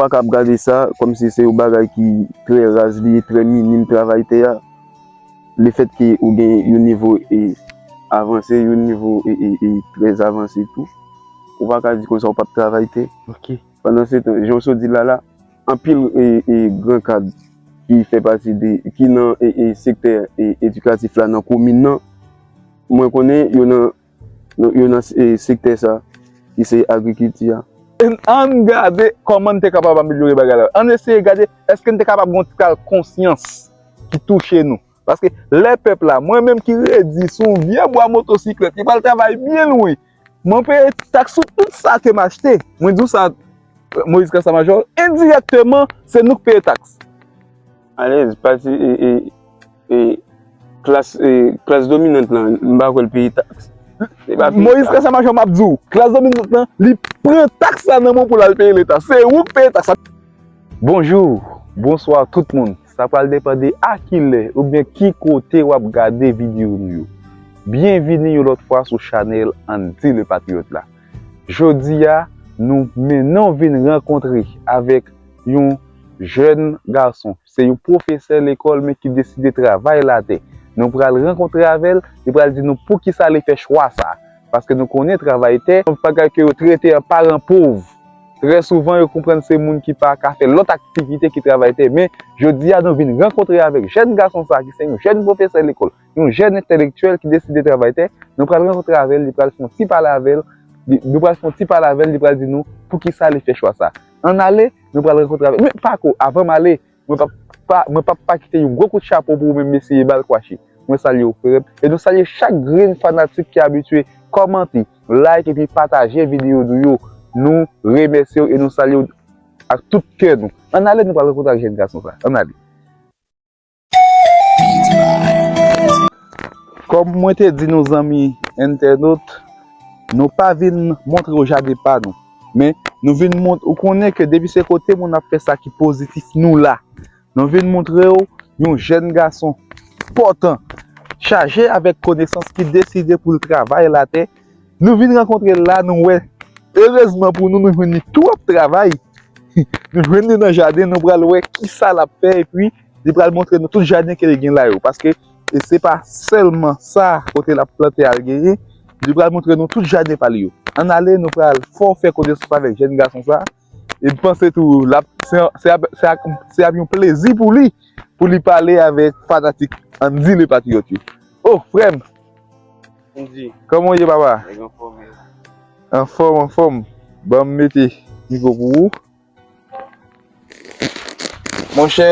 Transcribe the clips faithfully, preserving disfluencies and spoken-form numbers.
pa ka ap gade sa kòmsi se yon bagay ki trè raz, li ye, trè minim travay tè a. Lefètke ou gen yon nivo e avanse, yon nivo e, e, e trè avanse tou, ou pa ka di konsa ou p ap travay tè. Ok. Pandan se tan, jan w sot di l la la, anpil e, e gran kad ki fè pati de, ki nan e, e sektè e, edikatif la nan komin nan, mwen konnen yo nan, yo nan e, sektè sa ki se agrikilti a. Ann gade kòman n te kapab amelyore bagay la. Ann eseye gade èske n te kapab gen yon ti kal konsyans ki touche nou. Paske lè pèp la, mwen menm ki redi sou yon vye bwa motosiklèt, ki pral travay byen lwen, mwen peye taks sou tout sa ke m achte. Mwen di w sa, Moïse Kasa Majò, endirèkteman, se nou k peye taks. Alèz, pati e, e, e, klas, e, klas dominant lan, m pa kwè l peye taks. Li pa peye Moïse taks. Kasa Majò, m ap di w, klas dominant lan, li pran taks la nan men w pou l al peye Leta. Se ou k peye taks la. Bonjou, bonswa tout moun. Sa pral depann de a ki lè oubyen ki kote w ap gade videyo nou yo. Byenvini yon lòt fwa sou chanèl Andy Le Patriote la. Jodi a, nou mennen w vin rankontre avèk yon jèn gason. Se yon pwofesè lekòl, men ki deside travay latè. Nou pral rankontre avè l, li pral di nou poukisa li fè chwa sa. Paske nou konnen travay tè, yon bagay ke yo trete an paran pòv. Trè souvan, yo konprann se moun ki pa ka fè lòt aktivite ki travay tè. Men, jodi a, nou vin rankontre avèk jèn gason sa, ki se yon jèn pwofesè lekòl, yon jèn entèlektyèl ki deside travay tè. Nou pral rankontre avè l, li pral fè yon ti pale avè l, li, nou pral fè yon ti pale avè l, li pral di nou poukisa li fè chwa sa. Ann ale, nou pral rankontre avè l. Men, pako, avan m ale, mwen p ap pa, mwen p ap pa kite yon gwo kout chapo pou ou menm, mesye Balkwachi. Mwen salye w, frè m. E nou salye chak grenn fanatik ki abitye kòmante, like epi pataje videyo nou yo. Nou remèsye w e nou salye w ak tout kè nou. Ann ale, nou pral rankontre ak jèn gason sa. Ann ale. Kòm mwen te di nou, zanmi entènot, nou pa vin montre w jaden pa nou. Men, nou vin mont-, ou konnen ke depi se kote moun ap fè sa ki pozitif, nou la. Nou vin montre w yon jèn gason pòtan, chaje avèk konesans ki deside pou l travay latè. Nou vin rankontre l la, nou wè, erezman pou nou, nou jwenn li tou ap travay. Nou jwenn li nan jaden, nou pral wè kisa l ap fè, epi li pral montre nou tout jaden ke li gen la yo. Paske, e se pa sèlman sa kote l ap plante a l genyen, li pral montre nou tout jaden pa li yo. Ann ale, nou pral fè w fè konesans avèk jèn gason sa. E m panse tou, l ap, se, se ap, se ap, se ap yon plezi pou li, pou li pale avèk fanatik Andy Le Patriote yo. Oh, frè m! Andy. Kòman w ye, papa? Nèg anfòm, wi. Anfòm, anfòm. Ban m mete mikwo pou ou. Monchè,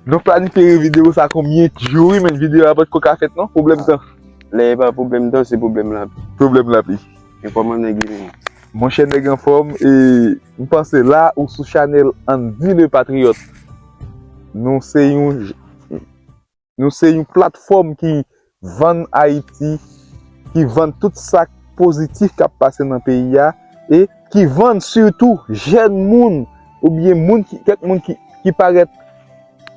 nou planifye videyo sa konbyen jou, wi, men videyo a potko ka fèt, non? Pwoblèm tan. Lè e pa pwoblèm tan, se pwoblèm lapli. Pwoblèm lapli. E kòman nèg ye menm? Monchè, nèg anfòm, e m panse la ou sou chanèl Andy Le Patriote. Nou se yon, nou se yon platfòm ki vann Ayiti, ki vann tout sa k pozitif k ap pase nan peyi a, e ki vann sitou jèn moun, oubyen moun ki, kèk moun ki, ki parèt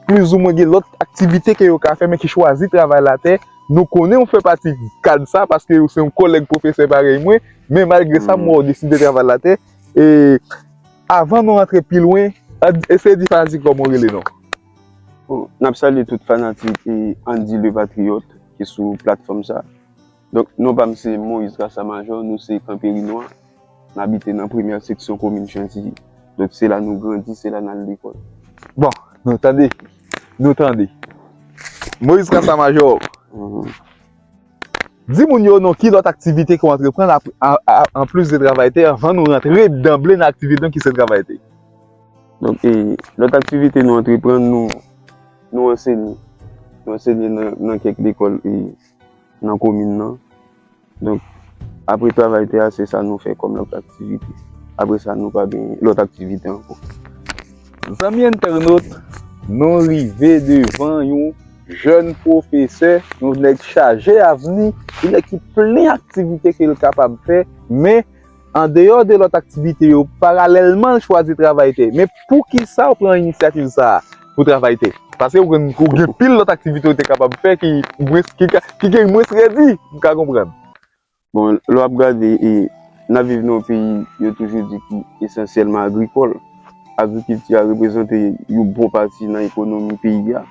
plizoumwen gen lòt aktivite ke yo ka fè, men ki chwazi travay latè. Nou konnen ou fè pati kad sa, paske ou se yon kòlèg pwofesè parèy mwen, men malgre sa, m wè w deside travay latè. E avan nou rantre pi lwen, eseye di fanatik kòman w rele non. Bon, n ap salye tout fanatik e Andy Le Patriote ki sou platfòm sa. Donk, non pa m se Moïse Kasa Majò, nou se Kanperinwa. N abite nan premyè seksyon komin Chantiyi. Donk, se la nou grandi, se la n al lekòl. Bon, nou tande. Nou tande. Moïse Kasa Majò. Mhm. Di moun yo non, ki lòt aktivite ke w antreprann ap-, a, a, anplis de travay tè, anvan nou rantre danble nan aktivite nou ki se travay tè? Donk, e, lòt aktivite nou antreprann, nou, nou ansenye. Nou ansenye nan, nan kèk lekòl, e, nan komin nan. Donk, apre travay tè a, se sa nou fè kòm lòt aktivite. Apre sa, nou pa gen lòt aktivite ankò. Zanmi entènot, nou rive devan yon jèn pwofesè, yon nèg chaje avni, yon nèg ki plen aktivite ke l kapab fè, men andeyò de lòt aktivite yo, paralèlman l chwazi travay tè. Men poukisa w pran inisyativ sa a pou travay tè? Paske ou gen, ou gen pil lòt aktivite ou te kapab fè ki mwens, ki ka, ki gen mwens redi, m ka konprann. Bon, lè w ap gade, e, n ap viv nan yon peyi, yo toujou di ki esansyèlman agrikòl. agrikilti a reprezante yon bon pati nan ekonomi peyi a.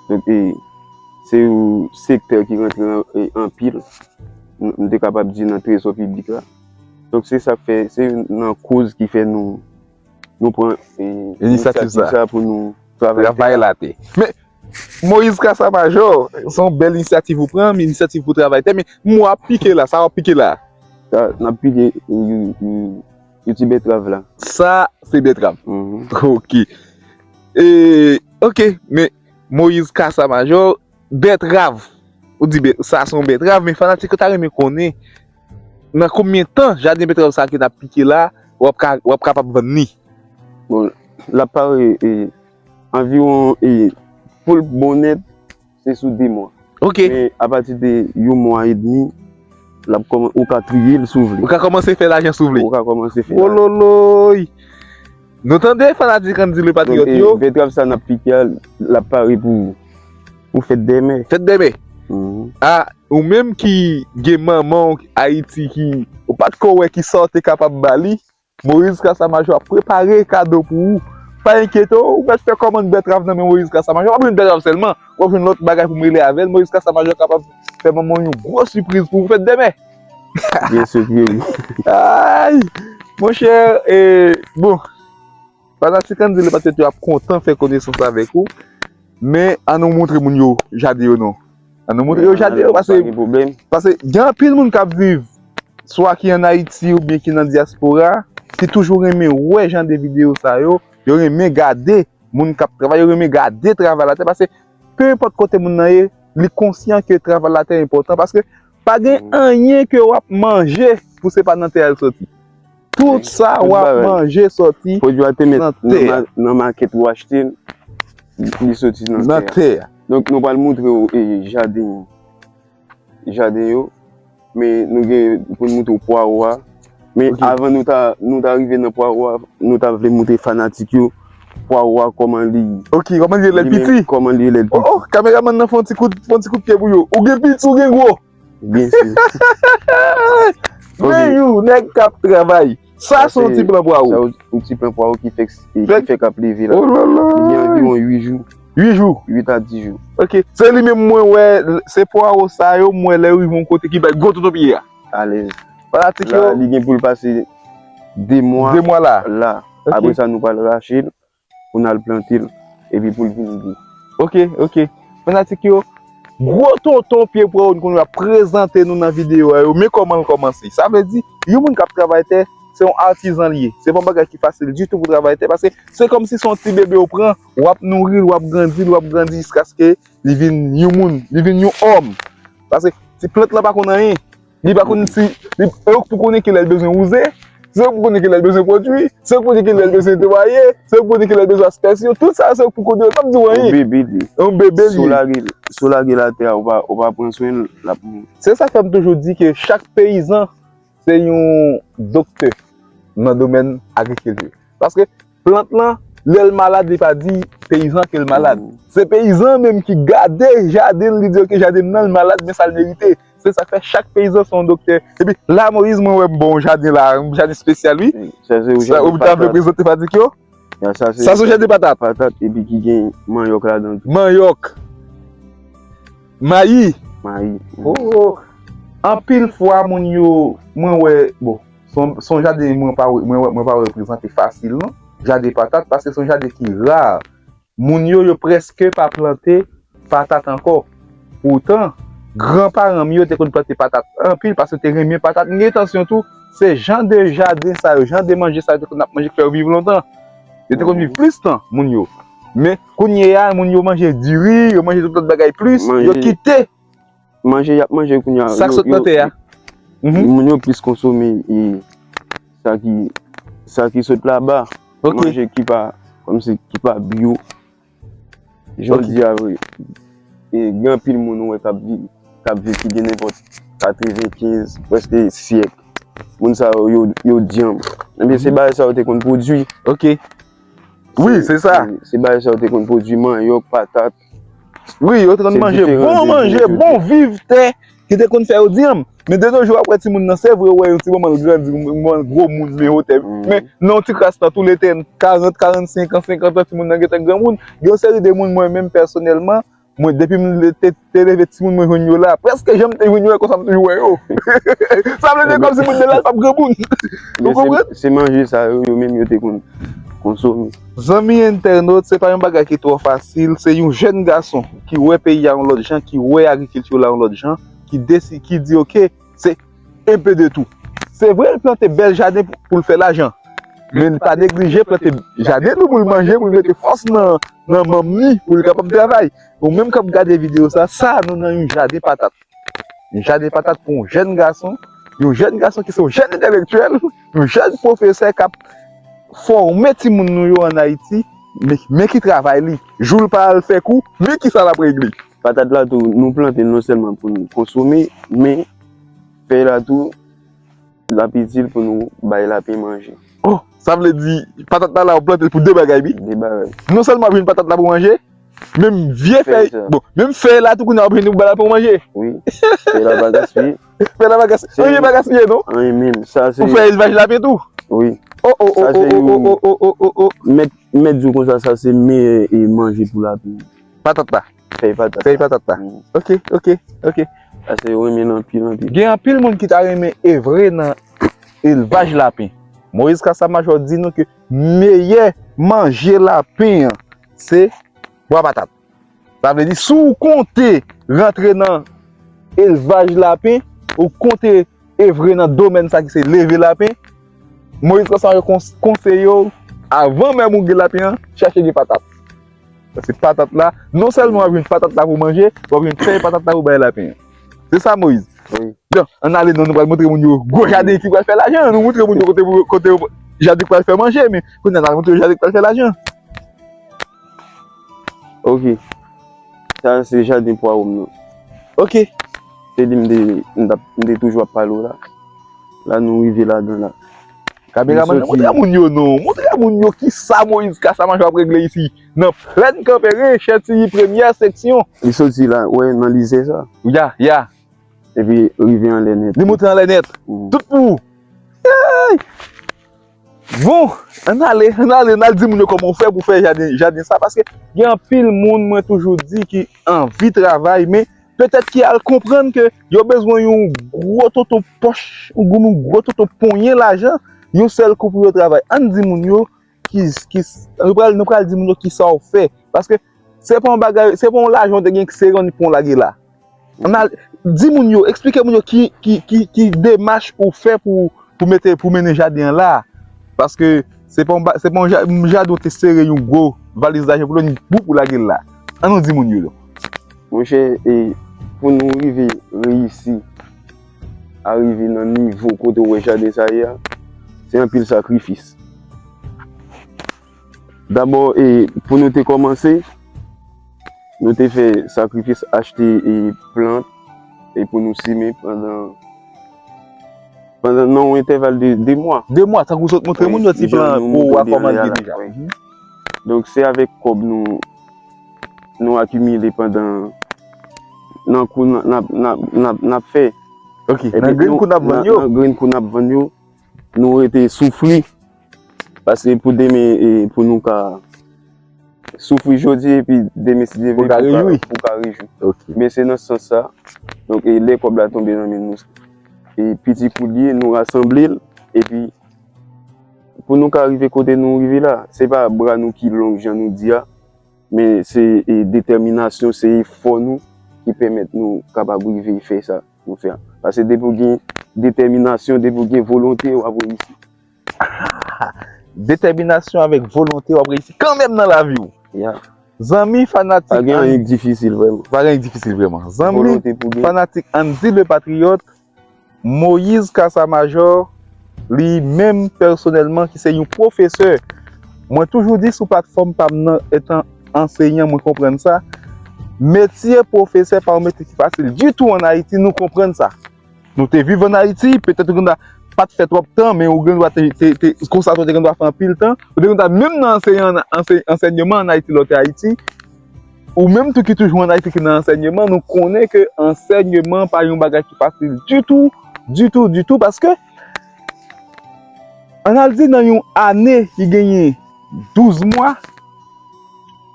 Donk, e, se yon sektè ki rantre an, e, anpil, m, m te kapab di, nan trezò piblik la. Donk, se sa k fè, se youn nan koz ki fè nou, nou pran, e, Inisyativ inisyativ sa. sa pou nou travay tè Travay a. la te. Men, Moïse Casamajor, se yon bèl inisyativ ou pran, men inisyativ pou travay tè, men m wè w ap pike la, sa w ap pike la. Sa, n ap pike, e, yon, yon, yon ti bètrav la. Sa, se bètrav. Mhm. Ok. E, ok, men Moïse Casamajor, bètrav. Ou di bè- sa se yon bètrav, men fanatik yo ta renmen konnen nan konbyen tan jaden bètrav sa ke n ap pike la, w ap ka, w ap kapab vann li. Bon, l ap pare, e, anviwon, e, pou l bon nèt, se sou de mwa. Ok. Men apati de yon mwa edmi, l ap kòman-, ou ka triye l si w vle. Ou ka kòmanse fè lajan si w vle. Ou ka kòmanse fè lajan. Wololoy! Nou tande fanatik Andy Lepatriyòt Donk, e, yo. Bètrav sa n ap pike a, l ap pare pou, pou fèt dèmen. Fèt dèmen. Mhm. A, ou menm ki gen manman w Ayiti ki ou pa t ko wè ki sa w te kapab ba li, Moïse Casamajor ap prepare kado pou ou. Pa enkyete w, ou mèt fè kòmand bètrav nan men Moïse Casamajor. W ap jwenn bètrav sèlman. W ap jwenn lòt bagay pou mele avè l. Moïse Casamajor kapab fè manman w yon gwo sipriz pou ou fèt dèmen. Byen si ke wi. Ay! Monchè, e, bon. Fanatik Andy Lepatriyòt yo ap kontan fè konesans avèk ou. Men, ann nou montre moun yo jaden yo non. Ann nou montre yo jaden yo, paske, paske gen anpil moun k ap viv, swa ki ann Ayiti oubyen ki nan dyaspora, ki toujou renmen wè jan de videyo sa yo, yo renmen gade moun k ap travay, yo renmen gade travay latè, paske pe enpòt kote moun nan ye, li konsyan ke travay latè enpòtan, paske pa gen anyen ke w ap manje pou se pa nan tè a l soti. Tout sa w ap manje soti nan tè a. Pwodui a te mèt nan ma-, nan makèt ou achte l, li soti nan tè a. Nan tè a. Donk, nou pral montre w, e, jaden, jaden yo, men nou gen pou n montre w pwawo a. Men avan nou ta, nou ta rive nan pwawo a, nou ta vle montre fanatik yo pwawo a kòman li, Ok, kòman li ye lè l li menm, piti? kòman li ye lè l Oh, piti. oh, kameramann nan fè yon ti kout, fè yon ti kout pye pou yo. Ou gen piti, ou gen gwo. Byen si. Men yon nèg k ap travay. Sa se yon ti plan pwawo. Sa yon, yon ti plan pwawo ki fèk, ki fèk ap leve la. Oh la la. Li gen anviwon uit jou. Uit jou? Uit a dis jou. Ok. Se li menm mwen wè, se pwawo sa yo, mwen wè lè yo rive yon kote ki bay gwo tonton pye a. Alèz. Fanatik yo. La, li gen pou l pase de mwa. De mwa la. La. Ok. Apre sa, nou pral rache l. Pou n al plante l, epi pou l vin gwo. Ok, ok. Fanatik yo, gwo tonton pye pwawo n konnen ap prezante nou nan videyo a yo, men kòman l kòmanse. Sa vle di, yon moun k ap travay tè, se yon atizan li ye. Se pa yon bagay ki fasil ditou pou travay tè, paske se kòmsi se yon ti bebe w pran, w ap nouri l, w ap grandi l, w ap grandi jiskaske li vin yon moun, li vin yon òm. Paske ti plant lan pa konn anyen. Li pa konn si, li, se ou k pou konnen kilè l bezwen wouze, se ou k pou konnen kilè l bezwen pwodui, se ou k pou konnen kilè l bezwen netwaye, se ou k pou konnen kilè l bezwen aspersion, tout sa se ou k pou konnen, l p ap di w anyen. Yon bebe li ye. Yon bebe li ye. Si w lage l, si w lage l atè a, ou pa, ou pa pran swen l, l ap mouri. Se sa k fè m toujou di ke chak peyizan se yon doktè nan domèn agrikilti. Paske plant lan, lè l malad, li pa di peyizan ke l malad. Se peyizan menm ki gade jaden l, li di, "Ok, jaden m nan, l malad, men sa l merite." Se sa k fè chak peyizan se yon doktè. Epi la, Moyiz, mwen wè m ba w yon jaden la, yon jaden espesyal, wi. Wi, sa se yon jaden patat. Sa, ou ta vle prezante fanatik yo? Ya, sa se, sa se yon jaden patat. Patat, epi ki gen manyòk ladan l tou. Manyòk. Mayi. Mayi. Oh, oh. Anpil fwa, moun yo, mwen wè, bon, se yon, se yon jaden mwen pa, mwen wè, mwen pa wè prezante fasil, non. Jaden patat, paske se yon jaden ki ra. Moun yo, yo prèske pa plante patat ankò. Poutan, granparan m yo te konn plante patat anpil, paske yo te renmen patat. M gen entansyon tou, se jan de jaden sa yo, jan de manje sa yo te konn ap manje k fè yo viv lontan. Yo te konn viv plis tan, moun yo. Men, kounye a, moun yo manje diri, yo manje tout lòt bagay plis, yo kite manje y ap manje kounye a, sa k sot nan tè a. Moun yo plis konsome, e, sa ki, sa ki sot laba. Ok. Manje ki pa, kòmsi ki pa byo. Jan w di a vre, e, gen anpil moun ou wè k ap viv, k ap viv ki gen nenpòt katrevenkenz, prèske syèk. Moun sa yo, yo, yo dyanm. Ebyen, se bagay sa yo te konn pwodui. Ok. Wi, se sa. Se, se bagay sa yo te konn pwodui, manyòk, patat. Wi, yo te konn manje bon manje, bon viv tè ki te konn fè yo dyanm. Men de nos jours, w ap wè timoun nan, se vre, ou wè yon ti moman l grandi, yon moman l gwo moun, men wotè. Men nan yon ti klas nan, tou lè te karant, karannsenk an, senkant an, timoun nan gentan granmoun. Gen yon seri de moun, mwen menm pèsonèlman, mwen, depi m te, te leve timoun, mwen jwenn yo la. Prèske jan m te jwenn yo, e konsa m toujou wè yo. Sa vle di kòmsi moun nan la, l p ap granmoun. Ou konprann? Se manje sa yo, yo menm yo te konn konsome. Zanmi entènot, se pa yon bagay ki twò fasil. Se yon jèn gason ki wè peyi a yon lòt jan, ki wè agrikilti la yon lòt jan, ki desi-, ki di, oke, se un peu de tout. Se vre, l plante bèl jaden pou, pou l fè lajan. Men pa neglije plante jaden tou pou l manje, pou l mete fòs nan, nan manm li, pou l kapab travay. Ou menm k ap gade videyo sa, sa nou nan yon jaden patat. Yon jaden patat pou yon jèn gason, yon jèn gason ki se yon jèn entèlektyèl, yon jèn pwofesè k ap fòme timoun nou yo ann Ayiti, men, men ki travay li. Jou l pa al fè kou, men kisa l ap regle. Patat la tou, nou plante l non sèlman pou nou konsome, men fèy la tou, l ap itil pou nou bay lapen manje. Oh, sa vle di, patat la la, ou plante l pou de bagay, wi. De bagay. Non sèlman w ap jwenn patat la pou manje, menm vye fèy, bon, menm fèy la tou, kounye a w ap jwenn pou bay lapen manje. Wi. Fèy la pa gaspiye. Fèy la pa gaspiye. Anyen pa gaspiye, non? Anyen menm. Sa se. Ou fè elvaj lapen tou? Wi. Oh, oh, oh, oh, oh, oh, oh, oh, oh. Mèt, mèt di w konsa, sa se meyè e manje pou lapen. Patat la. Fèy patat la. Fèy patat la. Mm. Ok, ok, ok. Paske yo renmen l anpil, anpil. Gen anpil moun ki ta renmen evre nan elvaj lapen. Moïse Casamajor di nou ke meyè manje lapen an, se bwa patat. Sa vle di, si w konte rantre nan elvaj lapen, ou konte evre nan domèn sa ki se leve lapen, Moïse Casamajor kons-, konseye w, avan menm ou gen lapen an, chache gen patat. Paske patat la, non sèlman w ap jwenn patat la pou manje, w ap jwenn fèy patat la pou bay lapen an. Se sa, Moïse? Wi. Bon, ann ale non, nou pral montre moun yo gwo jaden ki pral fè lajan. Nou montre moun yo kote, kote jaden ki pral fè manje, men kounye a, n al montre yo jaden ki pral fè lajan. Ok. Sa se jaden pwawo m nan. Ok. Se li m te, m t ap, m te toujou ap pale w la. La nou rive ladan la. Kameramann nan, montre moun yo non. Montre moun yo kisa Moïse Casamajor ap regle isi. Nan Plèn Kanperen, Chantiyi, premyè seksyon. Li soti la, wè, nan lise sa. Ya, ya. Epi rive anlè nèt. Li monte anlè nèt. Mhm. Tout pou ou. Hey! Bon, ann ale, ann ale, ann al di moun yo kòman w fè pou fè jaden, jaden sa, paske gen anpil moun, mwen toujou di, ki anvi travay, men petèt ki al konprann ke yo bezwen yon gwo toto pòch, yon gwo toto ponyen lajan, yon sèl kou pou yo travay. Ann di moun yo ki, ki, nou pral, nou pral di moun yo kisa w fè, paske se pa yon bagay, se pa yon lajan w te gen ki se rann pou w lage la. Ann al, di moun yo, eksplike moun yo ki, ki, ki, ki demach ou fè pou, pou mete, pou mennen jaden an la. Paske se pa yon ba-, se pa yon ja-, yon jaden ou te sere yon gwo valiz lajan pou l, yon bouk ou lage l la. Ann nou di moun yo, non. Monchè, e, pou nou rive reyisi, arive nan nivo kote w wè jaden sa ye a, se anpil sakrifis. Dabò, e, pou nou te kòmanse, nou te fè sakrifis achte, e, plant, e, pou nou simen pandan, pandan nan yon entèval de de mwa. De mwa, tankou w sot montre moun yo ti plan pou w a kòman l ye deja. Wi. Donk, se avèk kòb nou, nou akimile pandan, nan kou n ap, n ap, n ap, n ap fè. Ok, nan grenn kou n ap vann yo. Nan grenn kou n ap vann yo, nou rete soufri. Paske pou demen, e, pou nou ka soufri jodi, epi demen, si Dye vle, pou ka rejwi. Pou ka rejwi. Ok. Men se nan sans sa. Donk, e, lè kòb la tonbe nan men nou, e, piti kou l ye, nou rasanble l, epi pou nou ka rive kote nou rive la, se pa bra nou ki long, jan nou di a, men se, e, detèminasyon, se efò nou ki pèmèt nou kapab rive fè sa nou fè a. Paske depi w gen detèminasyon, depi w gen volonte, w ap reyisi. Detèminasyon avèk volonte, w ap reyisi kanmenm nan lavi w. Ya. Zanmi fanatik. Pa gen anyen k difisil vrèman. Pa gen anyen k difisil vrèman. Zanmi fanatik Andy le Patriote, Moïse Casamajor, li menm pèsonèlman ki se yon pwofesè. Mwen toujou di sou platfòm pa m nan, etan anseyan, mwen konprann sa. Metye pwofesè pa yon metye ki fasil ditou ann Ayiti, nou konprann sa. Nou te viv ann Ayiti, petèt ou gendwa pa t fè twòp tan, men ou gendwa te, te, te, konsa tou, ou te gendwa fè anpil tan. Ou te gendwa menm nan anseyan, anse-, ansèyman ann Ayiti, lè w te Ayiti. ou menm tou ki toujou an Ayiti ki nan ansèyman, nou konnen ke ansèyman pa yon bagay ki fasil ditou, ditou, ditou, paske ann al di nan yon ane ki genyen douz mwa,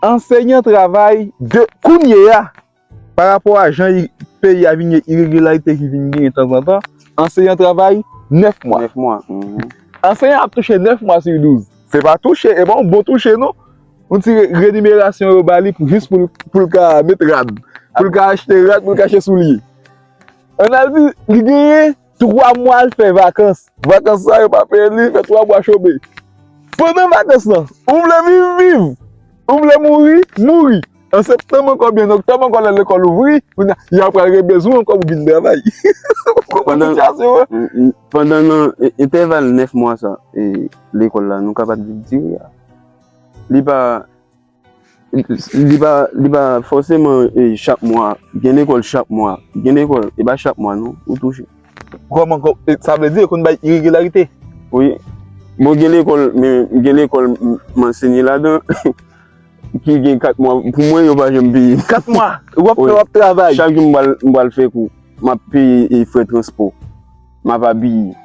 ansenyan travay de kounye a, pa rapò a jan i- peyi a vin gen iregilarite ki vin genyen tanzantan, ansenyan travay nèf mwa. Nèf mwa. Mhm. Ansenyan ap touche nèf mwa sou douz. Se pa touche, e pa yon bon touche non. Yon ti re- renimerasyon yo ba li pou jis pou l- pou l ka met rad. Pou l ka achte rad, pou l ka achte soulye. Ann al di, li genyen twa mwa l fè vakans. Vakans sa yo pa peye li, fè twa mwa chome. Pandan vakans lan, ou vle viv, viv. Ou vle mouri, mouri. An septanm ankò, byen oktòb ankò, lè lekòl ouvri, kounye a, y ap pral gen bezwen ankò pou vin travay. Ou konprann Pandan- sitiyasyon an? M- m- Pandan nan e- entèval nèf mwa sa, e, lekòl la, nou kapab di dire a, li pa li pa li pa fòseman e, chak mwa, gen lekòl chak mwa, gen lekòl, e pa chak mwa non, ou touche. Kòman, kò- e, sa vle di yo konn bay iregilarite? Wi. Bon, gen lekòl, men gen lekòl m- m ansenye ladan ki gen kat mwa. Pou mwen, yo pa janm peye. Kat mwa, w ap Wi. fè, w ap travay. Chak jou m pral m pral fè kou, m ap peye e, frè transpò. M ap abiye.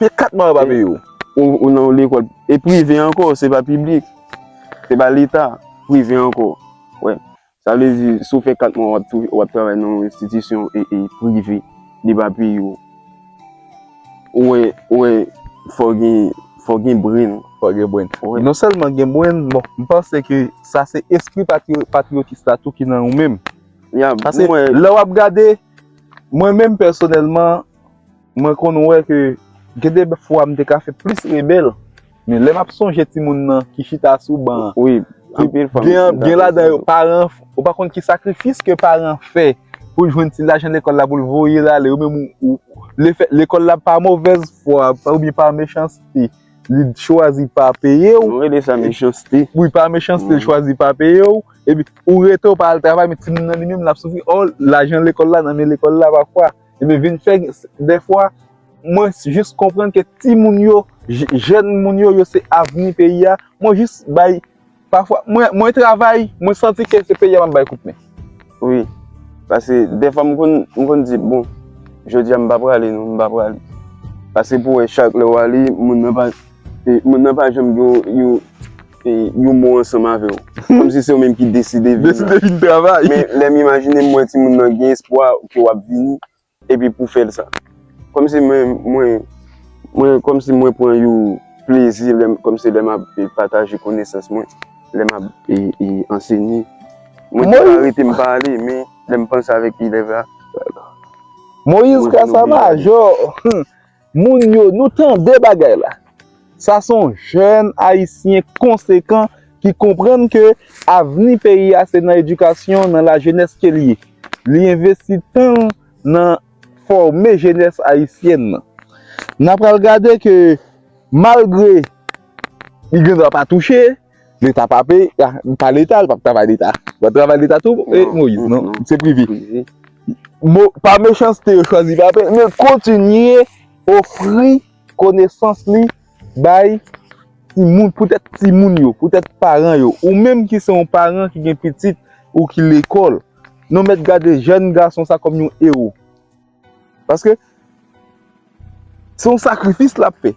Fè kat mwa yo pa peye w. Ou, ou nan yon lekòl. E prive ankò, se pa piblik. Se pa leta. Prive ankò. Wè. Sa vle di, si w fè kat mwa, w ap, tou- w ap travay nan yon enstitisyon e, e prive. Li pa peye w. Ou wè, ou wè, fò gen, fò gen brenn. Fò gen brenn. Wi. Non sèlman gen brenn, bon, m panse ke sa se espri patri- patriyotis la tou ki nan ou menm. Ya, Paske mwen, lè w ap gade, mwen menm pèsonèlman, mwen konn wè ke gen de fwa m te ka fè plis rebèl, men lè m ap sonje timoun nan ki chita sou ban an, wi, ki anpil fwa. gen, gen ladan yo, paran, ou pa konn ki sakrifis ke paran fè pou l jwenn ti lajan lekòl la pou l voye l ale, ou menm ou, ou le fè, lekòl la pa movèz fwa, pa- oubyen pa mechanste, li chwazi pa peye w. Nou rele sa mechanste. Wi, pa mechanste, l Mhm. chwazi pa peye w. Epi, ou rete, ou pa al travay, men timoun nan li menm, l ap soufri. Ò, lajan lekòl la, nan men lekòl la, pafwa. Epi, vin fè, dèfwa, mwen jis konprann ke timoun yo, j- jèn moun yo, yo se avni peyi a. Mwen jis bay, pafwa, mwen, mwen travay, mwen santi ke se peyi a m ap bay kout men. Wi. Paske dèfwa m konn, m konn di, bon, jodi a m pa prale non, m pa prale. Paske pou wè chak lè w ale, moun nan pa, e, moun nan pa janm gen yon, yon, e, yon mo ansanm avè w. Kòmsi se ou menm ki deside vini. Deside vin travay. Men lè m imajine m wè timoun nan gen espwa ke w ap vini, epi pou fè l sa. Kòmsi mwen, mwen, mwen, kòmsi mwen pran yon plezi, lè m- kòmsi lè m ap e, pataje konesans mwen, lè m ap e, e, ansenye. Mwen te ka Moyiz- rete m pa ale, men lè m panse avèk elèv la, Moyiz Mwen Kasa vin oblije ale. Majò, hmm, moun yo, nou tande bagay la. Sa se yon jèn ayisyen konsekan ki konprann ke avni peyi a se nan edikasyon, nan lajenès ke l ye. Li envesti tan l nan fòme jenès ayisyèn nan. N a pral gade ke malgre li gen dwa pa touche, leta pa peye, ah, pa leta, l p ap travay leta. L p ap travay leta tou, e, Non, Moyiz, non, non. Se prive. Prive. Mo- pa mechanste yo chwazi pa peye, men l kontinye ofri konesans li bay timoun, poutèt timoun yo, poutèt paran yo. Ou menm ki se yon paran ki gen pitit ou ki lekòl, nou mèt gade jèn gason sa kòm yon ewo. Paske se yon sakrifis l ap fè.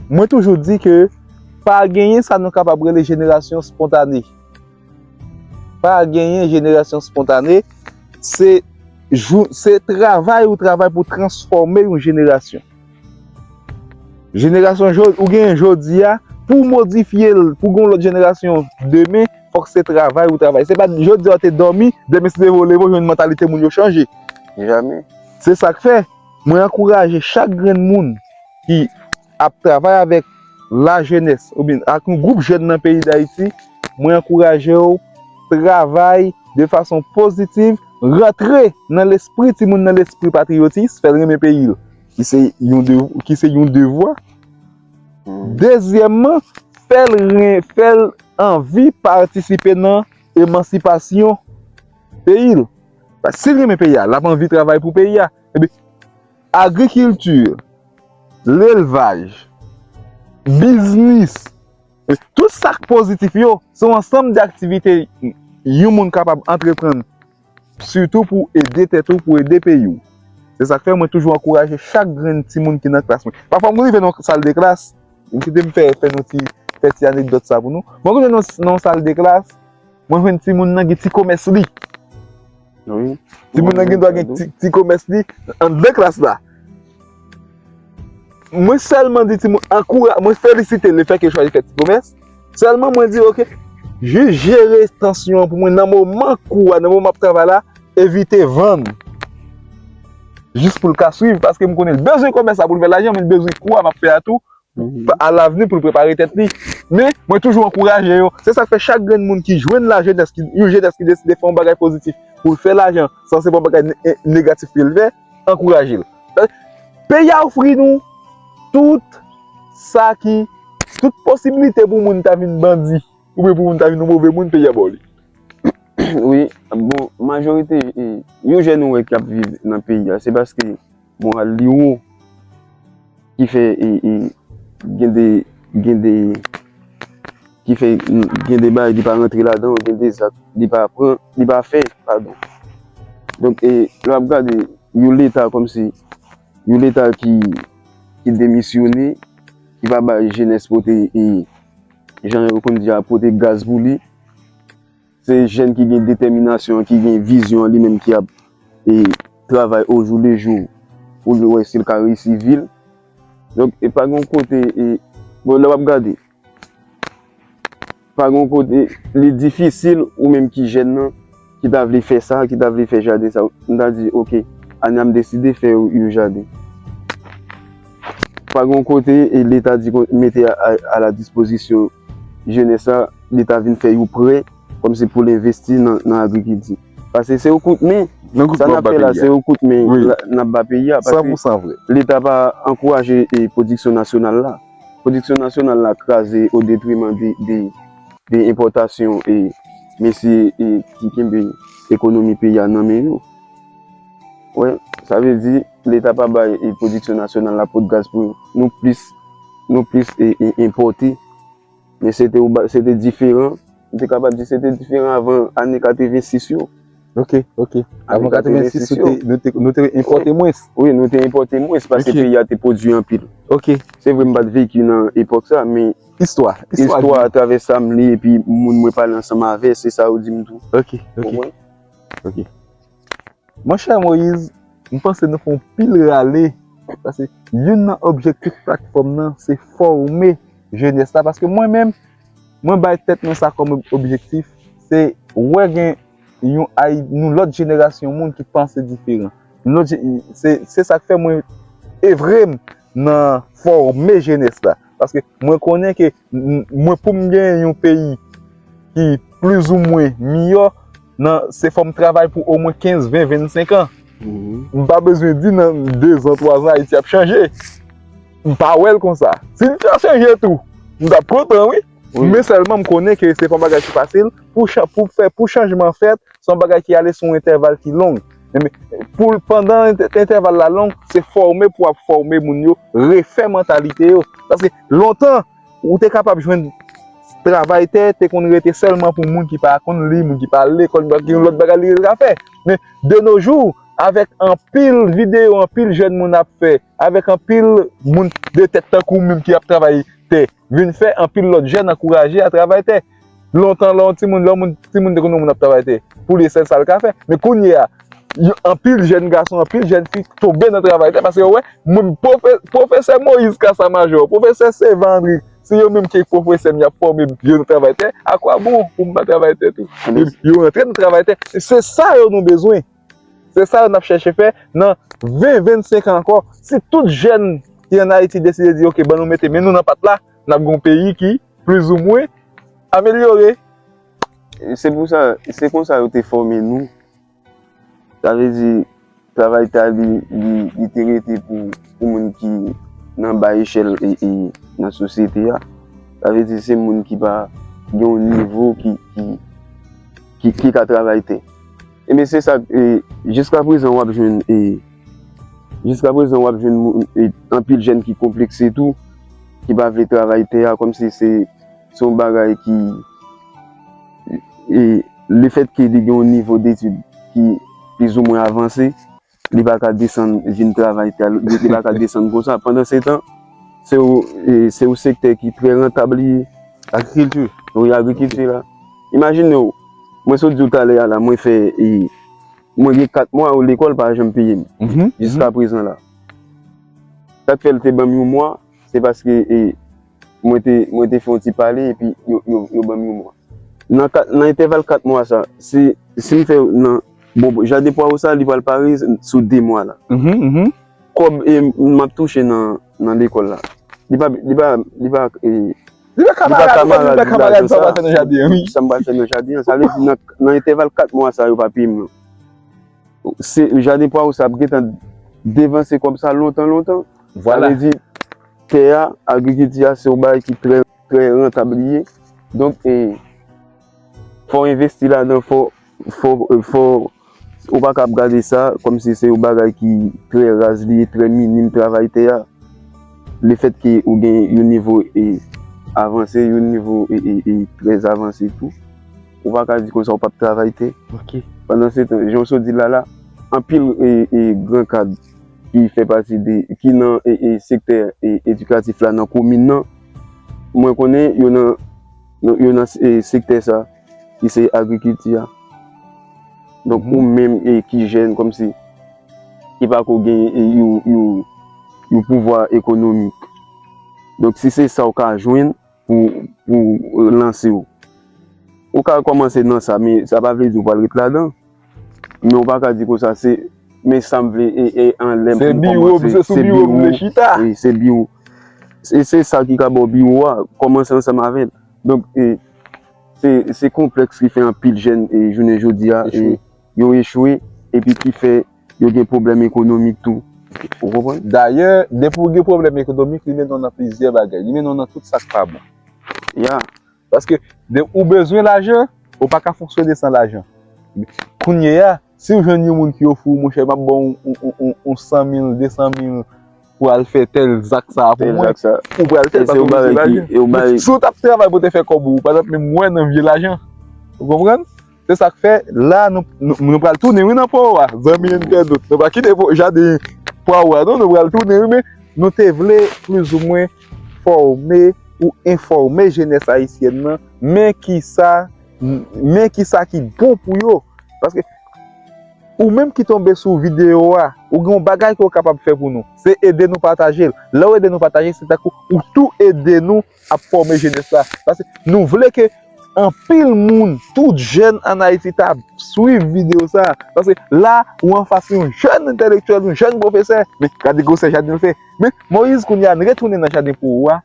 Mwen toujou di ke pa genyen sa nou kapab rele jenerasyon spontane. Pa genyen jenerasyon spontane. Se, jou- se travay ou travay pou transfòme yon jenerasyon. Jenerasyon jodi, ou genyen jodi a, pou w modifye l, pou gen yon lòt jenerasyon demen, fòk se travay ou travay. Se pa jodi a w te dòmi, demen si te vole, w jwenn mantalite moun yo chanje. Jamè. Se sa k fè, mwen ankouraje chak grenn moun ki ap travay avèk lajenès, oubyen ak yon gwoup jèn nan peyi Dayiti, mwen ankouraje w travay de fason pozitiv, rantre nan lespri timoun nan lespri patriyotis, fè l renmen peyi l, ki se yon de- ki se yon devwa. Dezyèmman, fè l ren- fè l anvi patisipe nan emansipasyon peyi l. Paske si l renmen peyi a, l ap anvi travay pou peyi a. Epi, agrikilti, lelvaj, biznis, tout sa k pozitif yo, se yon ansanm de aktivite yon moun kapab antreprann, sitou pou ede tèt ou, pou ede peyi w. Se sa k fè mwen toujou ankouraje chak grenn timoun ki nan klas mwen. Pafwa, mwen rive nan sal de klas, kite m fè, fè nou ti, fè ti anekdòt sa pou nou. Mwen rive nan, nan sal de klas, mwen jwenn timoun nan gen ti komès li. Wi. Timoun nan gen dwa gen ti, ti komès li anndan klas la. Mwen sèlman di timoun, ankoura-, mwen felisite lefètke l chwazi fè ti komès. Sèlman mwen di, oke, jis jere tansyon an pou mwen nan moman kou a, nan moman ap travay la, evite vann. Jis pou l ka swiv, paske m konnen l bezwen komès la pou l fè lajan, men l bezwen kou a m ap fè a tou, alavni pou l prepare tèt li. Men, mwen toujou ankouraje yo. Se sa k fè chak grenn moun ki jwenn lajenès, ki, yon jenès ki deside fè yon bagay pozitif pou l fè lajan, san se pa yon bagay ne-, negatif ke l fè, ankouraje l. Peyi a ofri nou tout sa ki, tout posiblite pou moun ta vin bandi, oubyen pou moun ta vin yon move moun, peyi a ba w li. Wi, bon, majorite, e, yon jèn ou wè k ap viv nan peyi a, se paske moral li wo, ki fè, e, e, gen de, gen de, ki fè, mm, gen de bagay li pa rantre ladan, gen de zak li pa pran, li pa fè, padon. Donk, e, lè w ap gade yon leta kòmsi, yon leta ki, ki demisyone, ki pa bay jenès pote, e, jan yo konn di a, pote gaz pou li, se jèn ki gen detèminasyon an, ki gen vizyon an li menm ki ap, e, travay ojoulejou pou l wè si l ka reyisi vi l. Donk, e pa gen yon kote, e, bon, lè w ap gade, pa gen yon kote, li difisil ou menm ki jèn nan, ki ta vle fè sa, ki ta vle fè jaden sa, m ta di, oke, ane a m deside fè yon, yon jaden. Pa gen yon kote, e, leta di kon-, mete a, a, a la dispozisyon jenès la, leta vin fè yon prè, kòmsi pou l envesti nan, nan agrikilti. Paske se yon kout men. Sa n ap fè la, se yon kout men n ap ba peyi a. Paske leta pa ankouraje, e, pwodiksyon nasyonal la. Pwodiksyon nasyonal la kraze o detriman de, de, de enpòtasyon, e, mesye, e, ki kenbe ekonomi peyi a nan men yo. Wè, sa vle di, leta pa bay, e, pwodiksyon nasyonal la pot gaz pou nou plis, nou plis, e, e, enpòte. Men se te, se te diferan. M te kapab di se te diferan avan ane katrevensis yo. Ok, ok. Avan katrevensis, nou te, nou te, nou te enpòte mwens. Wi, nou te enpòte mwens paske peyi a te pwodui anpil. Ok. Se vre, m pa t veki nan epòk sa, men istwa, istwa atravè sa m li, epi moun mwen pale ansanm avè, se sa yo di m tou. Ok, ok. Ok. Monchè Moïse, m panse nou fè yon pil rale, paske youn nan objektif platfòm nan, se fòme jenès la, paske mwen menm, mwen bay tèt mwen sa kòm objektif, se wè gen yon Ayi-, yon lòt jenerasyon moun ki panse diferan. Yon lòt je-, se, se sa k fè mwen evre m nan fòme jenès la, paske mwen konnen ke m-, mwen, pou m genyen yon peyi ki plizoumwen miyò, nan, se fò m travay pou omwen kenz, ven, vennsenk an. M pa bezwen di nan dezan, twazan, Ayiti ap chanje. M pa wè l konsa. Si l ta chanje tou, m t ap kontan, wi. Men sèlman m konnen ke se pa yon bagay ki fasil pou, pou fè, pou chanjman fèt, se yon bagay ki ale sou yon entèval ki long. Men, pou, pandan entè-, entèval la long, se fòme pou w ap fòme moun yo, refè mantalite yo. Paske lontan, ou te kapab jwenn travay tè, te konn rete sèlman pou moun ki pa konn li, moun ki pa al lekòl, ki gen lòt bagay li te ka fè. Men, de nos jours, avèk anpil videyo, anpil jèn moun ap fè, avèk anpil moun de tèt tankou w menm ki ap travay tè, vin fè anpil lòt jèn ankouraje a travay tè. Lontan, lè yon timoun, lè yon moun, timoun te konn yon moun ap travay tè, pou li, sèl sa l ka fè. Men kounye a, yo, anpil jèn gason, anpil jèn fi tonbe nan travay tè, paske yo wè, moun, pwofe-, pwofesè Moïse Kasa Majò, pwofesè Sevan Andri, se yo menm ki pwofesè m, y ap fòme m, yo nan travay tè, akwabon pou m pa travay tè tou? Yo, yo rantre nan travay tè. Se sa yo nou bezwen. Se sa yo n ap chèche fè nan ven, vennsenk an ankò. Si tout jèn ki ann Ayiti deside di, oke, ban nou mete men nou nan pat la, n ap gen yon peyi ki plizoumwen amelyore. Se pou sa, se konsa yo te fòme nou. Sa vle di, travay tè a, li, li, li te rete pou, pou moun ki nan ba echèl e, e nan sosyete a. Sa vle di, se moun ki pa gen yon nivo ki, ki, ki, ki ka travay tè. Ebyen, se sa, e, jiskaprezan, w ap jwenn, e, jiskaprezan, w ap jwenn moun, e, anpil jèn ki konplekse tou, ki pa vle travay tè a, kòmsi se, se yon bagay ki, e, lefètke li gen yon nivo detid ki plizoumwen avanse, li pa ka desann vin travay tè a, li, li pa ka desann konsa. Pandan se tan, se yon, e, se yon sektè ki trè rantab li ye. Agrikilti. Wi, agrikilti la. Imajine w, mwen sot di w talè a la, mwen fè, e, mwen gen kat mwa lekòl pa janm peye m. Mhm, jiska mhm. Prezan la. Sa k fè l te ban m yon mwa, se paske, e, mwen te, mwen te fè yon ti pale epi yo, yo, yo ban m yon mwa. Nan kat, nan entèval kat mwa sa, si, si m fè nan, bon, jaden pwawo sa, li pral pare sou de mwa la. Mhm, mhm. Kòb, e, m ap touche nan, nan lekòl la. Li pa, li pa, li pa, e, Li pa li pa kamarad, li pa kamarad, li pa kamarad sa w pral fè nan jaden an, wi. Sa m pral fè nan jaden an. Sa vle di nan, nan entèval kat mwa sa yo pa peye m nan. Se, jaden pwawo sa ap gentan devanse kòb sa lontan, lontan. Sa vle di, tè a, agrikilti a, se yon bagay ki trè, trè rantab li ye. Donk, e, fò w envesti ladan, fò, fò, fò, ou pa ka ap gade sa kòmsi se yon bagay ki trè raz li ye, trè minim travay tè a. Lefètke ou gen yon nivo, e, avanse, yon nivo, e, e, e, trè avanse tou, ou pa ka di konsa ou p ap travay tè. Ok. Pandan se tan, jan w sot di l la la, anpil, e, e, gran kad ki fè pati de, ki nan, e, e, sektè, e, edikatif la nan komin nan, mwen konnen yo nan, yo nan, e, sektè sa, ki se agrikilti a. Donk, mhm, ou menm, e, ki jèn, kòmsi, ki pako gen, e, yon, yon, yon pouvwa ekonomik. Donk, si se sa w ka jwenn pou, pou lanse w, ou ka kòmanse nan sa, men sa pa vle di w pral ret ladan. Men w pa ka di konsa, se, men sa m vle, e, e, anlè m pou m kòmanse, se sou biwo m vle chita. Wi, se biwo. Se, se sa ki ka ba w biwo a, kòmanse ansanm avè l. Donk, e, se, se konplèks ki fè anpil jèn, e, jounen jodi a, e, yo echwe, epi ki fè yo gen pwoblèm ekonomik tou. Ou konprann? Dayè, depi w gen pwoblèm ekonomik, li mennen w nan plizyè bagay. Li mennen w nan tout sa k pa bon. Ya. Paske de, ou bezwen lajan, ou pa ka fonksyone san lajan. Kounye a, si w jwenn yon moun ki ofri w, monchè, m ap ba w yon, yon, yon, yon san mil, de san mil pou al fè tèl zak sa a pou mwen, ou pral fè l paske w bezwen lajan. Men si w t ap travay pou w te fè kòb ou, ou pa t ap menm wè nan vye lajan. Ou konprann? Se sa k fè, la, nou, nou, nou pral tounen, wi, nan pwawo a, zanmi entènot. Nou pa kite pwa-, jaden pwawo a, non, nou pral tounen, wi, men nou te vle plizoumwen fòme ou enfòme jenès ayisyèn nan, men kisa, men kisa ki bon pou yo. Paske ou menm ki tonbe sou videyo a, ou gen yon bagay ke w kapab fè pou nou. Se ede nou pataje l. Lè w ede nou pataje, se tankou ou tou ede nou ap fòme jenès la. Paske nou vle ke anpil moun, tout jèn ann Ayiti ta swiv videyo sa. Paske la, ou anfas yon jèn entèlektyèl, yon jèn pwofesè. Men gade gwosè jaden l fè. Men Moyiz, kounye a, n retounen nan jaden pou ou a.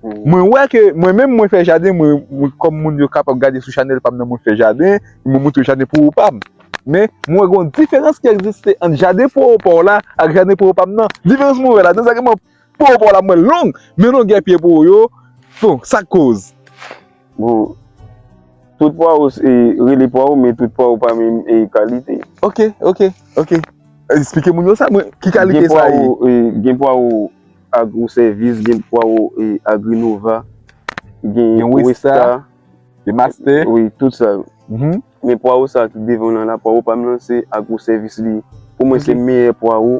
Mwen wè ke mwen menm mwen fè jaden, mwen, mwen kòm moun yo kapab gade sou chanèl pa m nan, mwen fè jaden, mwen montre jaden pou ou pa m. Men mwen wè gen yon diferans ki egziste ant jaden pou ou pa w la ak jaden pou ou pa m nan. Diferans mwen wè ladan, sa ke mwen pwawo pa w la mwen long, men longè pye pwawo yo, bon, sa k koz? Bon, tout pwawo, e, rele pwawo, men tout pwawo pa menm, e, kalite. Ok, ok, ok. Eksplike moun yo sa, mwen, ki kalite sa ye? Gen pwawo, e, gen pwawo Agro Sèvis, gen pwawo, e, Agrinova, gen Westa, gen Master. Wi, tout sa yo. Men pwawo sa ki devan w lan la, pwawo pa m lan, se Agro Sèvis li ye. Pou mwen, se meyè pwawo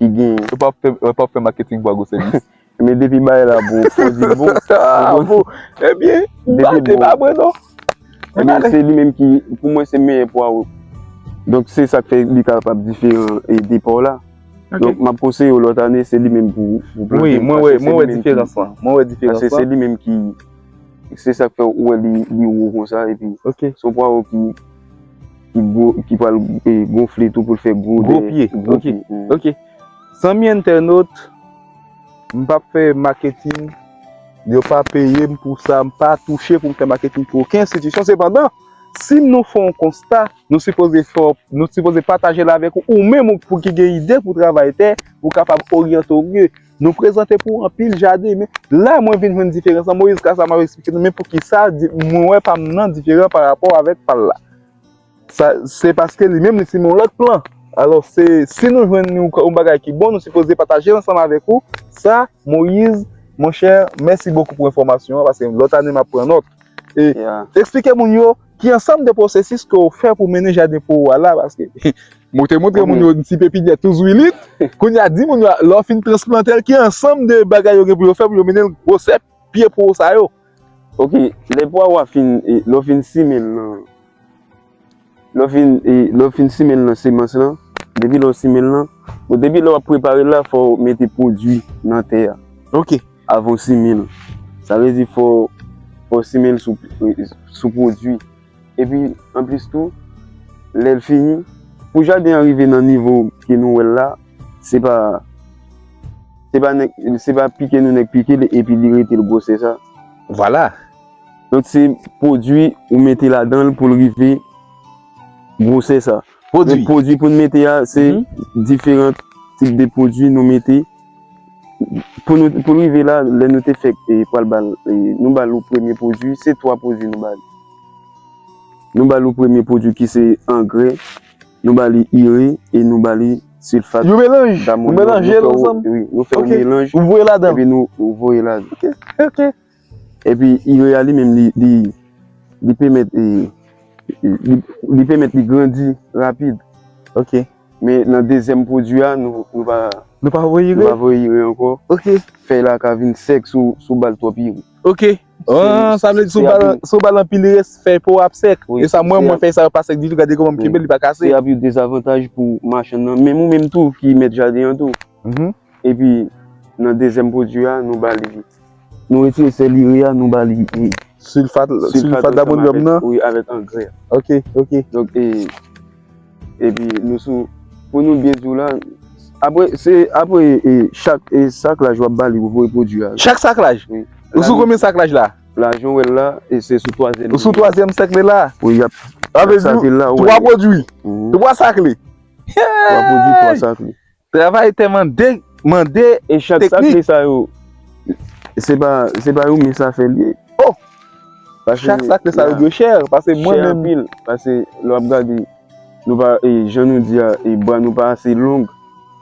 ki genyen. Yo p ap fè, yo p ap fè maketing pou Agro Sèvis. Men depi bagay la bon, fò di l bon. Ah, bon. Ebyen, depi l bon, pa mwen non. Ebyen, se li menm ki, pou mwen, se meyè pwawo. Donk, se sa k fè li kapab diferan, e, de pwawo la. Ok. Donk, m ap konseye w lòt ane, se li menm pou, pou plante. Wi, mwen wè, mwen wè diferans lan. Mwen wè diferans lan. Paske se li menm ki, se sa k fè ou wè li, li wo konsa, epi se yon pwawo ki, ki gwo, ki pral, e, gonfle tou pou l fè gwo pye. Gwo pye. Ok. Zanmi entènot, m p ap fè maketing, yo pa peye m pou sa, m pa touche pou m fè maketing pou okenn enstitisyon. Sepandan, si nou fè yon konsta, nou sipoze fè, nou sipoze pataje l avèk ou, ou menm ou pou ki gen ide pou travay tè, pou kapab oryante w mye. Nou prezante pou ou anpil jaden, men la mwen vin jwenn diferans lan. Moyiz Kasama ap eksplike nou, men poukisa di-, mwen wè pa m nan diferan pa rapò avèk pa l la. Sa, se paske li menm li simen yon lòt plan. Alò, se, si nou jwenn yon, yon bagay ki bon, nou sipoze pataje l ansanm avèk ou. Sa, Moyiz, monchè, mèsi bokou pou enfòmasyon an, paske lòt ane m ap pran nòt. E eksplike moun yo ki ansanm de pwosesis ke w fè pou mennen jaden po w a la, paske mwen te montre moun yo ti pepinyè tou zwilit, kounye a di moun yo, lè w fin transplante l, ki ansanm de bagay yo gen pou yo fè pou yo mennen l gwosè pye po w sa yo. Ok, lè po a w a fin, e, lè w fin simen l nan, lè w fin, e, lè w fin simen l nan semans lan, depi lè w simen l lan, bon, depi lè w ap prepare l la, fò w mete pwodui nan tè a. Ok. Avan w simen l. Sa vle di fò, fò w simen l sou, sou pwodui. Epi, anplis tou, lè l fini, pou jaden an rive nan nivo ke nou wè l la, se pa, se pa nèk, se pa pike nou nèk pike l epi li rete l gwosè sa. Vwala. Donk, se pwodui ou mete ladan l pou l rive gwosè sa. Pwodui. Donk, pwodui pou n mete a, se diferan tip de pwodui nou mete. Pou nou, pou n rive la, lè nou te fèk e, pral ba l, e, nou ba l yon premye pwodui, se twa pwodui nou ba li. Nou ba l yon premye pwodui ki se angrè, nou ba li ire e nou ba li silfat. Yon melanj. Ou melanje l ansanm. Wi, nou fè yon melanj. Ou voye ladan. Epi nou voye ladan. Ok, ok. Epi ire a li menm li, li, li pèmèt, e, li, li pèmèt li grandi rapid. Ok. Men nan dezyèm pwodui a, nou, nou pa, Nou pa voye nou ire. Pa voye ire ankò. Ok. Fèy la ka vin sèk si w, si w ba l twòp ire. Ok. Ah, sa vle di si w ba l, si w ba l anpil ire, fèy po w ap sèk. Wi, E sa mwen, se mwen fè sa yo pa sèk ditou, gade kòman m kenbe l, li pa kase. Se ap yon dezavantaj pou machann nan. Men ou menm tou ki mèt jaden an tou. Mhm. Epi, nan dezyèm pwodui a, nou ba li, nou retire sèl ire a, nou ba li e, Silfat, silfat damonyòm nan. Wi, avèk angrè. Ok, ok. Donk, e, epi nou sou, pou nou byen di w la, apre, se, apre, e, chak, e, saklaj w ap ba li, ou voye pwodui a. Chak saklaj? Wi. Ou sou konbyen saklaj la? Lajan w wè l la, e se sou twazyèm. Ou sou twazyèm sakle la? Wi, y ap. Sa vle di, twa pwodui, twa sakle. Twa pwodui, twa sakle. Travay te mande, mande. E chak sakle sa yo, se pa, se pa yon mens afè l ye. Oh! Chak sakle sa yo dwe chè, paske mwen menm. Anpil, paske lè w ap gade, nou pa, e, jan nou di a, e, bra nou pa ase long.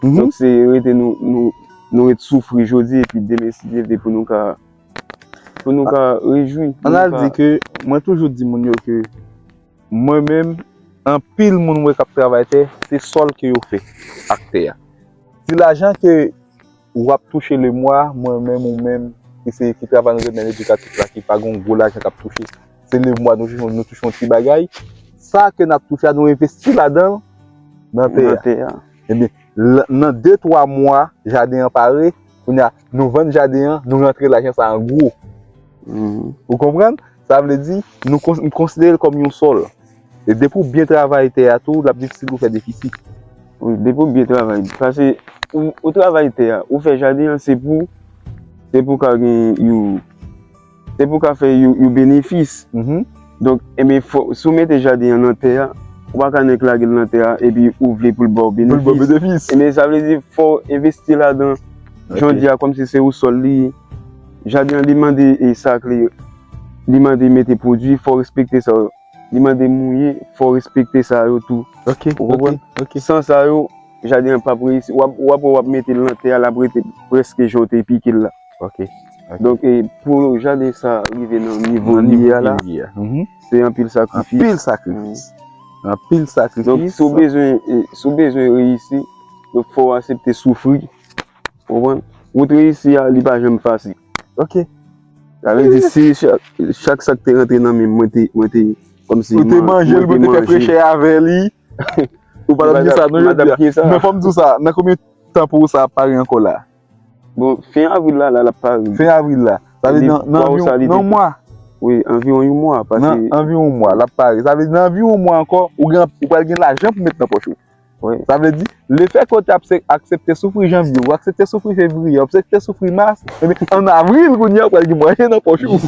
Donk, se rete nou, nou, nou ret soufri jodi, epi demen, si Dye vle, pou nou ka, pou nou ka rejwi. Ann al di ke, mwen toujou di moun yo ke, mwen menm, anpil moun mwen k ap travay tè, se sòl ke yo fè ak tè a. Ti lajan ke w ap touche lemwa, mwen menm, ou menm, ki se, ki travay nan domèn edikatif la, ki pa gen yon gwo lajan k ap touche, se lemwa nou touche, nou touche yon ti bagay. Sa ke n ap touche a, nou envesti ladan l, nan tè a. Ebyen, nan de, twa mwa, jaden an pare, kounye a, nou vann jaden an, nou rantre lajan sa an gwo. Ou konprann? Sa vle di, nou konsidere l kòm yon sòl. E depi w byen travay tè a tou, l ap difisil pou fè defisi. Wi, depi w byen travay. Paske ou, ou travay tè a, ou fè jaden an, se pou, se pou ka gen yon, se pou ka fè yon, yon benefis. Donk, enben, fò, si w mete jaden an nan tè a, ou pa ka nèk lage l nan tè a, epi ou vle pou l ba w benefis. Enben, sa vle di, fò w envesti ladan, jan w di a, kòmsi se yon sòl li ye. Jaden an, li mande e sakle, li mande mete pwodui, fò w respekte sa yo. Li mande mouye, fò w respekte sa yo tou. Ok, ok, ok. San sa yo, jaden an p ap reyisi. W ap, w ap, w ap mete l nan tè a, l ap rete prèske jan w te pike l la. Ok. Donk, e, pou jaden sa rive nan nivo li ye a la, se anpil sakrifis. Anpil sakrifis. Anpil sakrifis. Donk, si w bezwen, e, si w bezwen reyisi, donk, fò w aksepte soufri. Ou konprann? Wout reyisi a, li pa janm fasil. Ok. Sa vle di, si chak, chak sa k te rantre nan men m, mwen te, mwen te, kòmsi. Ou te manje l, ou te fè frechè avè li. Ou pa t ap di sa, non, jodi a. Men fò m di w sa, nan konbyen tan pou sa ap pare ankò la? Bon, fen avril la, la, l ap pare. Fen avril la. Sa vle di nan, nan anviwon yon mwa. Wi, anviwon yon mwa. Nan anviwon yon mwa, l ap pare. Sa vle di nan anviwon yon mwa ankò, ou gen, ou pral gen lajan pou met nan pòch ou. Sa vle di, lefètke w te aksepte soufri janvye, ou aksepte soufri fevriye, ou aksepte soufri mas, ebyen, ann avril, kounye a, ou pral gen mwayen nan pòch ou.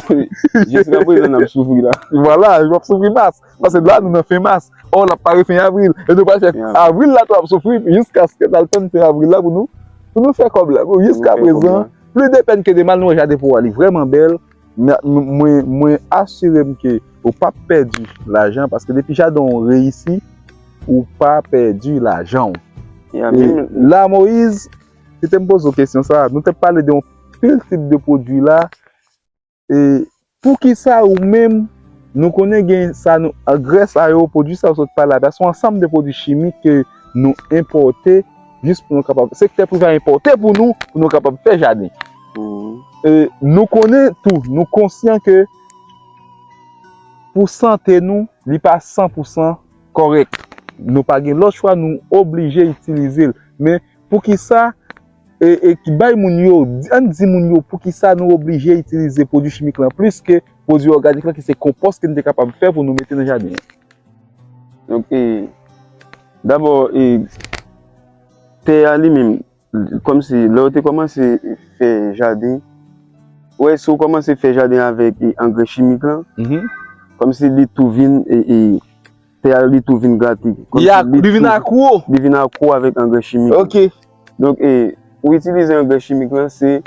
Jiskaprezan, n ap soufri la. Vwala, w ap soufri mas. Paske la, nou nan fen mas. Ò, l ap pare fen avril. E nou pral fè avril la tou ap soufri jiskaske n al tann fen avril la pou nou, pou nou fè kòb la. Jiskaprezan, plis de pèn ke de mal, nou wè jaden pou w a li vrèman bèl. Mwen, mwen asire m ke ou p ap pèdi lajan, paske depi jaden w reyisi, ou pa pèdi lajan w. E la, Moyiz, si te m poze w kesyon sa, nou te pale de yon pil tip de pwodui la, e poukisa ou menm, nou konnen gen sa, nou, angrè sa yo, pwodui sa yo sot pa la, se yon ansanm de pwodui chimik ke nou enpòte jis pou nou kapab, sektè prive a enpòte pou nou, pou nou kapab fè jaden. E, nou konnen tou, nou konsyan ke pou sante nou, li pa san pou san kòrèk. Nou pa gen lòt chwa, nou oblije itilize l. Men poukisa, e, e ki bay moun yo, ann di moun yo poukisa nou oblije itilize pwodui chimik lan plis ke pwodui òganik lan ki se konpòs ke n te kapab fè pou nou mete nan jaden an. Donk, e, dabò, e, tè a li menm, kòmsi lè w te kòmanse fè jaden, ou wè si w kòmanse fè jaden avèk, e, angrè chimik lan, kòmsi li tou vin, e, e, tè a li tou vin gate. Kòmsi Ya, li vin akwo. Li vin akwo avèk angrè chimik. Ok. Donk, e, ou itilize angrè chimik lan, se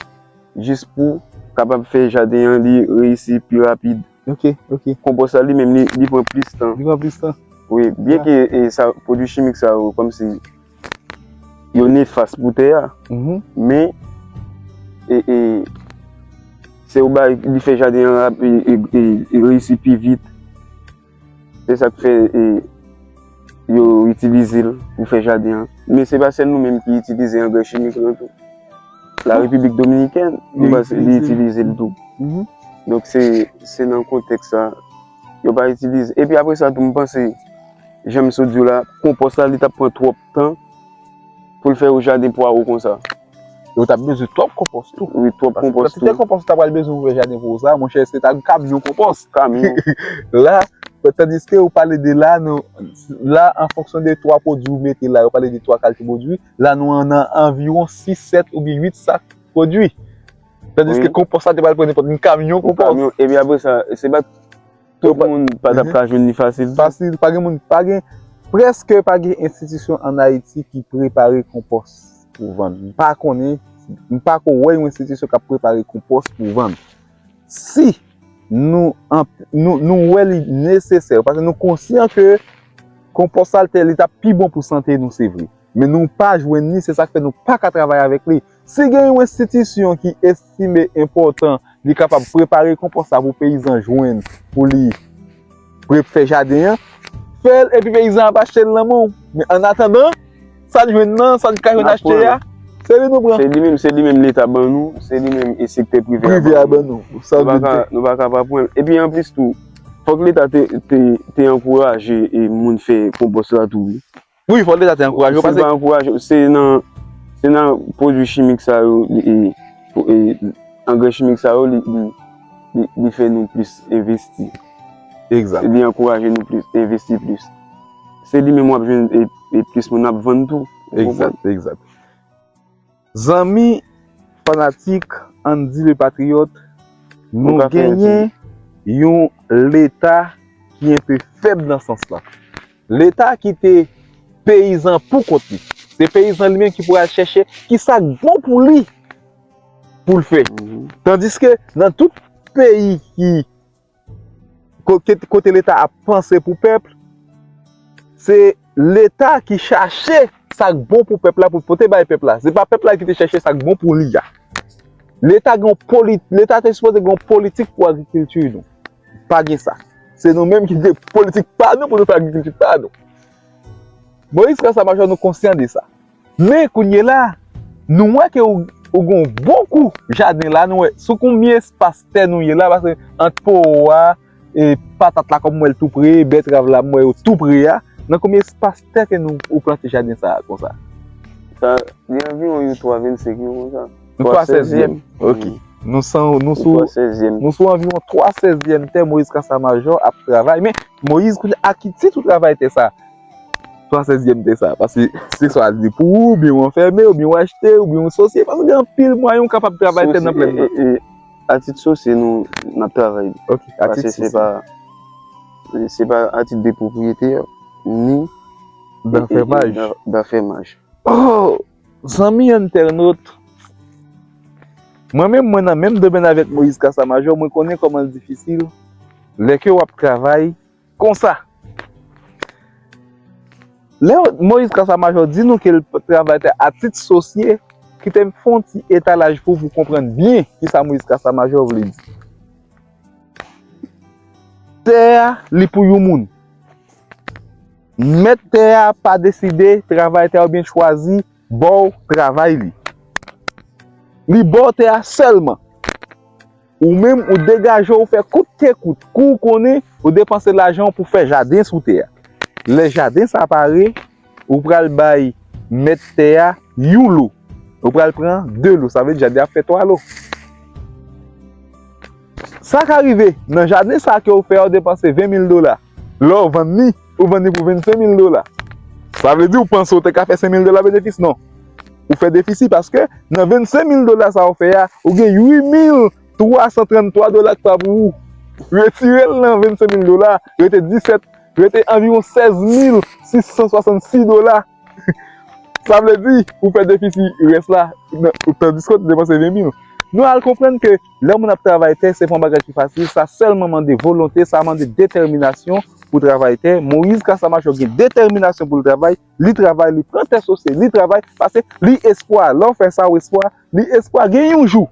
jis pou kapab fè jaden an li reyisi pi rapid. Ok, ok. Konpòs la li menm, li, li pran plis tan. Li pran plis tan. Wi, byen ke, e, sa, pwodui chimik sa yo, kòmsi yo nefas pou tè a. Men, e, e, se ou bay, li fè jaden an rap, e, e, e, e reyisi pi vit. Se sa k fè, e, yo itilize l pou fè jaden an. Men se pa sèl nou menm ki itilize angrè chimik lan tou. La Repiblik Dominikèn, li itilize l tou. Donk se, se nan kontèks sa, yo pa itilize. Epi apre sa tou, m panse, jan m sot di w la, konpòs la, li t ap pran twòp tan pou l fè yon jaden pwawo konsa. Yo t ap bezwen twòp konpòs tou. Wi, twòp konpòs tou. Kantite konpòs ou ta pral bezwen pou fè jaden pou ou sa, monchè, se t ap kamyon konpòs. Kamyon. La, tandiske ou pale de la, nou, la, an fonksyon de twa pwodui ou mete la, yo pale de twa kalite pwodui, la nou an nan anviwon sis, sèt oubyen uit sak pwodui. Tandiske konpòs la te pral pran nenpòt yon kamyon konpòs. Kamyon, epi apre sa, se pa tout moun pa t ap ka jwenn li fasil. Fasil, pa gen moun, pa gen, prèske pa gen enstitisyon ann Ayiti ki prepare konpòs pou vann. M pa konnen, m pa ko wè yon enstitisyon k ap prepare konpòs pou vann. Si nou, nou, nou wè li nesesè, paske nou konsyan ke konpòs sa, li t ap pi bon pou sante nou, se vre. Men nou pa jwenn li, se sa k fè nou pa ka travay avèk li. Si gen yon enstitisyon ki estime enpòtan, li kapab prepare konpòs sa pou peyizan jwenn, pou li pre-, fè jaden an, fè l epi peyizan ap achte l nan men w. Men annatandan, sa n jwenn nan, sa n ka jwenn achte a, se li nou pran. Se li menm, se li menm Leta ban nou, se li menm e sektè prive a ban nou. Prive a ban nou. Sa w vle di? Nou pa ka pa pran l. Epi anplis tou, fòk Leta te, te, te ankouraje e moun fè konpòs la tou wi. Wi, fò Leta te ankouraje yo. Si l pa ankouraje yo, se nan, se nan pwodui chimik sa yo, li, e, e, angrè chimik sa yo, li, li, li, li fè nou plis envesti. Egzat. Li ankouraje nou plis, envesti plis. Se li menm w ap jwenn e, e plis moun ap vann tou. Egzat, egzat. Zanmi fanatik Andy le Patriyòt, nou genyen yon Leta ki enpe fèb nan sans la. Leta kite peyizan pou kont li. Se peyizan li menm ki pou al chèche ki sa k bon pou li pou l fè. Tandiske nan tout peyi ki kote, kote Leta ap panse pou pèp, se Leta ki chache sa k bon pou pèp la pou l pote bay pèp la. Se pa pèp la ki te chèche sa k bon pou li a. Leta gen yon poli-, Leta te sipoze gen yon politik pou agrikilti nou. Pa gen sa. Se nou menm ki gen politik pa nou pou nou fè agrikilti pa nou. Moyiz Kasamajò, nou konsyan de sa. Men kounye la, nou wè ke ou, ou gen yon bon kou jaden la, nou wè sou konbyen espas tè nou ye la, paske ant powo a, e, patat la kòm m wè l tou pre, bètrav la m wè yo tou pre a, nan konbyen espas tè ke nou, ou plante jaden sa a konsa? Sa, li anviwon yon twa vennsenk yo konsa. Yon twa sèzyèm. Ok. Nou san, nou sou, nou sou anviwon twa sèzyèm tè Moyiz Kasamajò ap travay. Men, Moyiz, kounye a, a ki tit ou travay tè sa? Twa sèzyèm tè sa. Paske se swa li pou ou, oubyen ou anfème, oubyen ou achte, oubyen ou sosye. Paske gen anpil mwayen ou kapab travay tè nan plèn nan. E, e, atit sosye, nou, n ap travay li. Ok, atit sosye. Paske se pa, se pa atit de pwopriyete, ni d'afèmaj. D'afèmaj. Oh! Zanmi entènot, mwen menm, mwen nan menm domèn avèk Moyiz Kasamajò, mwen konnen kòman l difisil lè ke w ap travay konsa. Lè Moyiz Kasamajò di nou ke l travay tè a tit sosye, kite m fè yon ti etalaj pou w, pou w konprann byen kisa Moyiz Kasamajò vle di. Tè a, li pou yon moun. Mèt tè a pa deside travay tè a oubyen chwazi ba w travay li. Li ba w tè a sèlman. Ou menm, ou degaje w, ou fè kout ke kout. Kou w konnen, ou depanse lajan w pou fè jaden sou tè a. Lè jaden sa pare, ou pral bay mèt tè a yon lo. Ou pral pran de lo. Sa vle di jaden ap fè twa lo. Sa ka rive, nan jaden sa ke ou fè a, ou depanse ven mil dola. Lè w vann li, ou vann li pou vennsenk mil dola. Sa vle di ou panse ou te ka fè senk mil dola benefis? Non. Ou fè defisi paske nan vennsenk mil dola sa ou fè a, ou gen uit mil twa san tranntwa dola ki pa pou ou. Retire l nan vennsenk mil dola, rete disèt, rete anviwon sèz mil sis san swasannsis dola. Sa vle di, ou fè defisi rès la, nan- tandiske ou te depanse ven mil. Nou al konprann ke lè moun ap travay tè, se pa yon bagay ki fasil, sa sèlman mande volonte, sa mande detèminasyon pou travay tè. Moyiz Kasamajò gen detèminasyon pou l travay, li travay, li pran tè sosye, li travay, paske li espwa. Lè w fè sa, w espwa, li espwa gen yon jou,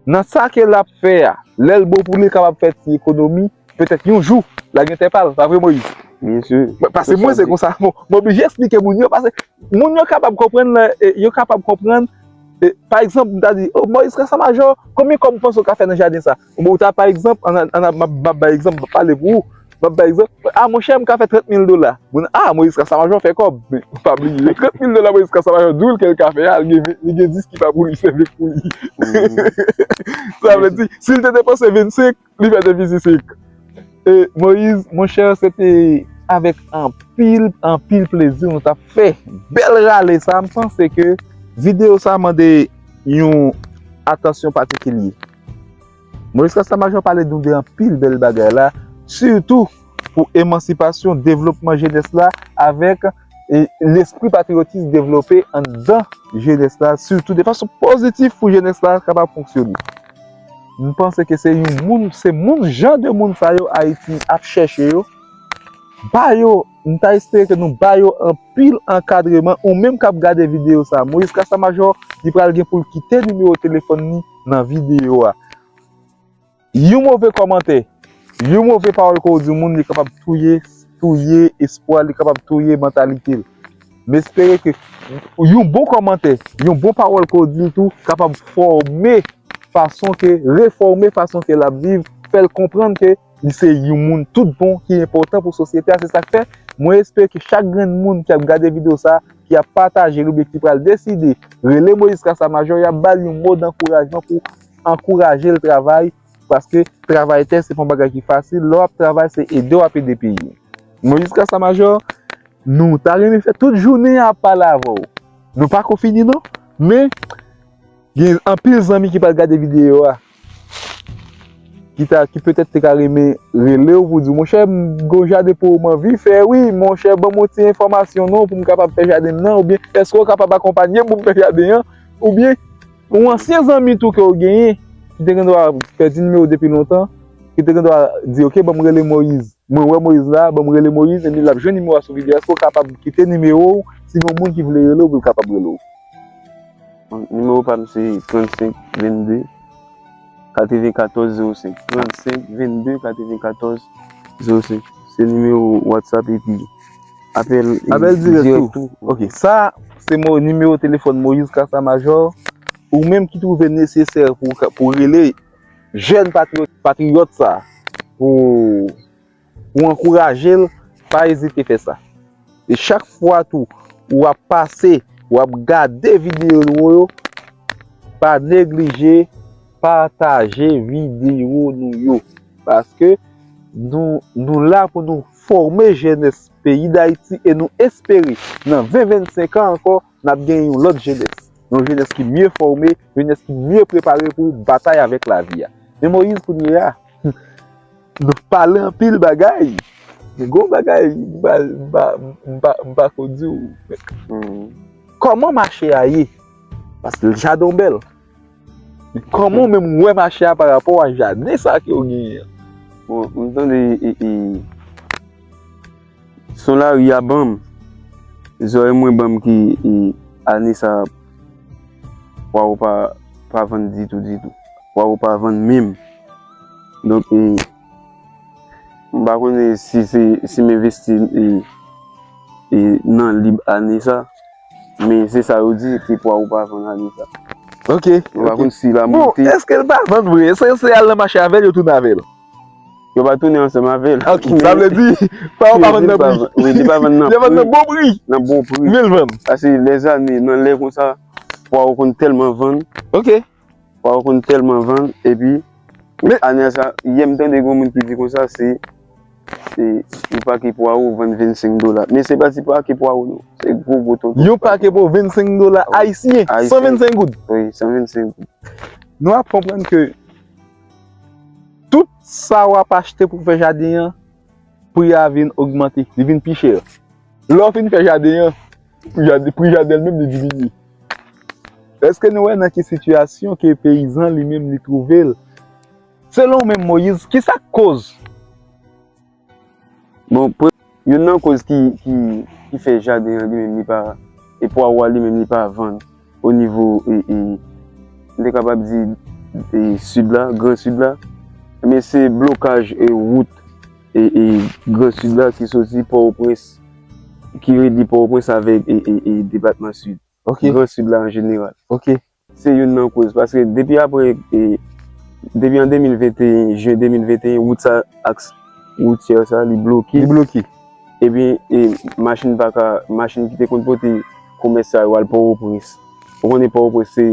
nan sa ke l ap fè a, lè l bon pou li, l kapab fè ti ekonomi, petèt yon jou, l a gen tè pa l, pa vre, Moyiz? Byen si. Pa- Paske mwen, se konsa, bon, m oblije eksplike moun yo, paske moun yo kapab konprann, e, yo kapab konprann, e, pa egzanp, m ta di, "O, Moyiz Kasamajò, konbyen kòb w panse w ka fè nan jaden sa?" Bon, ou ta, pa egzanp, ann a- ann a- m ap m ap bay egzanp, m ap pale pou ou, m ap bay egzanp, "A, monchè, m ka fè trant mil dola." Moun, "A, Moyiz Kasamajò fè kòb." Men, pa bliye, trant mil dola Moyiz Kasamajò di w ke l ka fè a, li gen, li gen dis ki pa pou li, sèvi pou li. Sa vle di, si l te depanse vennsenk, li fè defisi senk. E, Moyiz, monchè, se te avèk anpil, anpil plezi nou t ap fè bèl rale sa. M panse ke videyo sa mande yon atansyon patikilye. Moyiz Kasamajò pale nou de anpil bèl bagay la, sitou pou emansipasyon, devlopman jenès la, avèk, e, lespri patriyotis devlope anndan jenès la, sitou de fason pozitif pou jenès la kapab fonksyone. M panse ke se yon moun, se moun, jan de moun sa yo Ayiti ap chèche yo. Ba yo, m ta espere ke nou ba yo anpil ankadreman, ou menm k ap gade videyo sa. Moyiz Kasamajò, li pral gen pou l kite nimewo telefòn li nan videyo a. Yon move kòmantè, yon move pawòl ke w di yon moun, li kapab touye, touye espwa, li kapab touye mantalite l. M espere ke yon bon kòmantè, yon bon pawòl ke w di l tou, kapab fòme fason ke, refòme fason ke l ap viv, fè l konprann ke li se yon moun tout bon ki enpòtan pou sosyete a. Se sa k fè, mwen espere ke chak grenn moun ki ap gade videyo sa, ki ap pataje l oubyen ki pral deside rele Moyiz Kasamajò, y ap ba l yon mo dankourajman pou ankouraje l travay, paske travay tè se pa yon bagay ki fasil. Lè w ap travay, se ede w ap ede peyi. Moyiz Kasamajò, nou ta renmen fè tout jounen an ap pale avè w. Nou pako fini non, men gen anpil zanmi ki pral gade videyo a, ki ta, ki petèt te ka renmen rele w pou di w, "Monchè, m gon jaden pou ou m anvi fè, wi, monchè, ban m yon ti enfòmasyon non, pou m kapab fè jaden m nan, oubyen èske w kapab akonpanye m pou m fè jaden an?" Oubyen yon ansyen zanmi tou ke w genyen, ki te gen dwa pèdi nimewo depi lontan, ki te gen dwa di, "Ok, ban m rele Moyiz." Mwen wè Moyiz la, ban m rele Moyiz, epi l ap jwenn nimewo a sou videyo. Èske w kapab kite nimewo w, si gen yon moun ki vle rele w, pou l kapab rele w? Nimewo pa m se trannsenk vennde katrevenkatòz zewo senk. Trannsenk vennde katrevenkatòz zewo senk. Se nimewo WhatsApp epi apèl, e, apèl dirèk dirèk tou. Tou. Ok, sa, se mo, nimewo telefòn Moyiz Kasamajò. Ou menm ki twouve nesesè pou, pou rele jèn patriyòt, patriyòt sa, pou, pou ankouraje l, pa ezite fè sa. E chak fwa tou, w ap pase, w ap gade videyo nou yo, pa neglije pataje videyo nou yo. Paske nou, nou la pou nou fòme jenès peyi Dayiti e nou espere nan ven vennsenk an ankò, n ap gen yon lòt jenès. Yon jenès ki mye fòme, jenès ki mye prepare pou batay avèk lavi a. Men Moyiz, kounye a, nou pale anpil bagay. Men gon bagay, m pa, m pa, m pa, m pa ko di w. Hmm. Kòman mache a ye? Paske jaden w bèl. Men kòman w menm w wè mache a pa rapò a jaden sa ke w genyen an? Bon, m tande, e, e, son lari a ban m. Zòrèy mwen ban m ke, e, ane sa, pwawo pa, pa vann ditou, ditou. Pwawo pa vann menm. Donk, e, M pa konnen si se, si m envesti e, e nan lib ane sa, men se sa yo di ke pwawo pa vann ane sa. Ok, M pa konn si l a monte. Bon, èske l pa vann vre? Se, se al nan mache avè l, yo tounen avè l. Yo pa tounen ansanm avè l. Ok, sa vle di, pwawo pa vann nan pri. Wi, li pa vann nan pri. Yo vann nan bon pri. Nan bon pri. Men l vann. Paske lèzane, nan lè konsa, pwawo konn tèlman vann. Ok. Pwawo konn tèlman vann, epi, men ane sa, yè m tande gen moun ki di konsa, se, se, yon pake pwawo vann vennsenk dola. Men se pa ti pake pwawo, non. Se gwo, gwo tonton. Yon pake pwawo vennsenk dola ayisyen, ayisyen. San vennsenk goud. Wi, san vennsenk goud. Nou ap konprann ke tout sa w ap achte pou fè jaden an, pri a vin ogmante, li vin pi chè. Lè w fin fè jaden an, pri jaden, pri jaden l menm li diminye. Èske nou wè nan ki sitiyasyon ke peyizan li menm li twouve l? Selon w menm Moyiz, kisa k koz? Bon, pre- youn nan koz ki, ki, ki fè jaden an li menm li pa, e pwawo a li menm li pa vann o nivo, e, e, m te kapab di, e, sid la, gran sid la, men se blokaj e wout e, e, gran sid la ki soti Pòtoprens, ki relye Pòtoprens avèk e, e, e, depatman sid. Ok. Gran sid la an jeneral. Ok. Se youn nan koz, paske depi apre, e, depi an de mil venteyen, jen de mil venteyen, wout sa, aks woutyè sa, li bloke. Li bloke. Epi, e, machin pa ka, machin ki te konn pote komès sa yo al Pòtoprens. Ou konnen Pòtoprens se,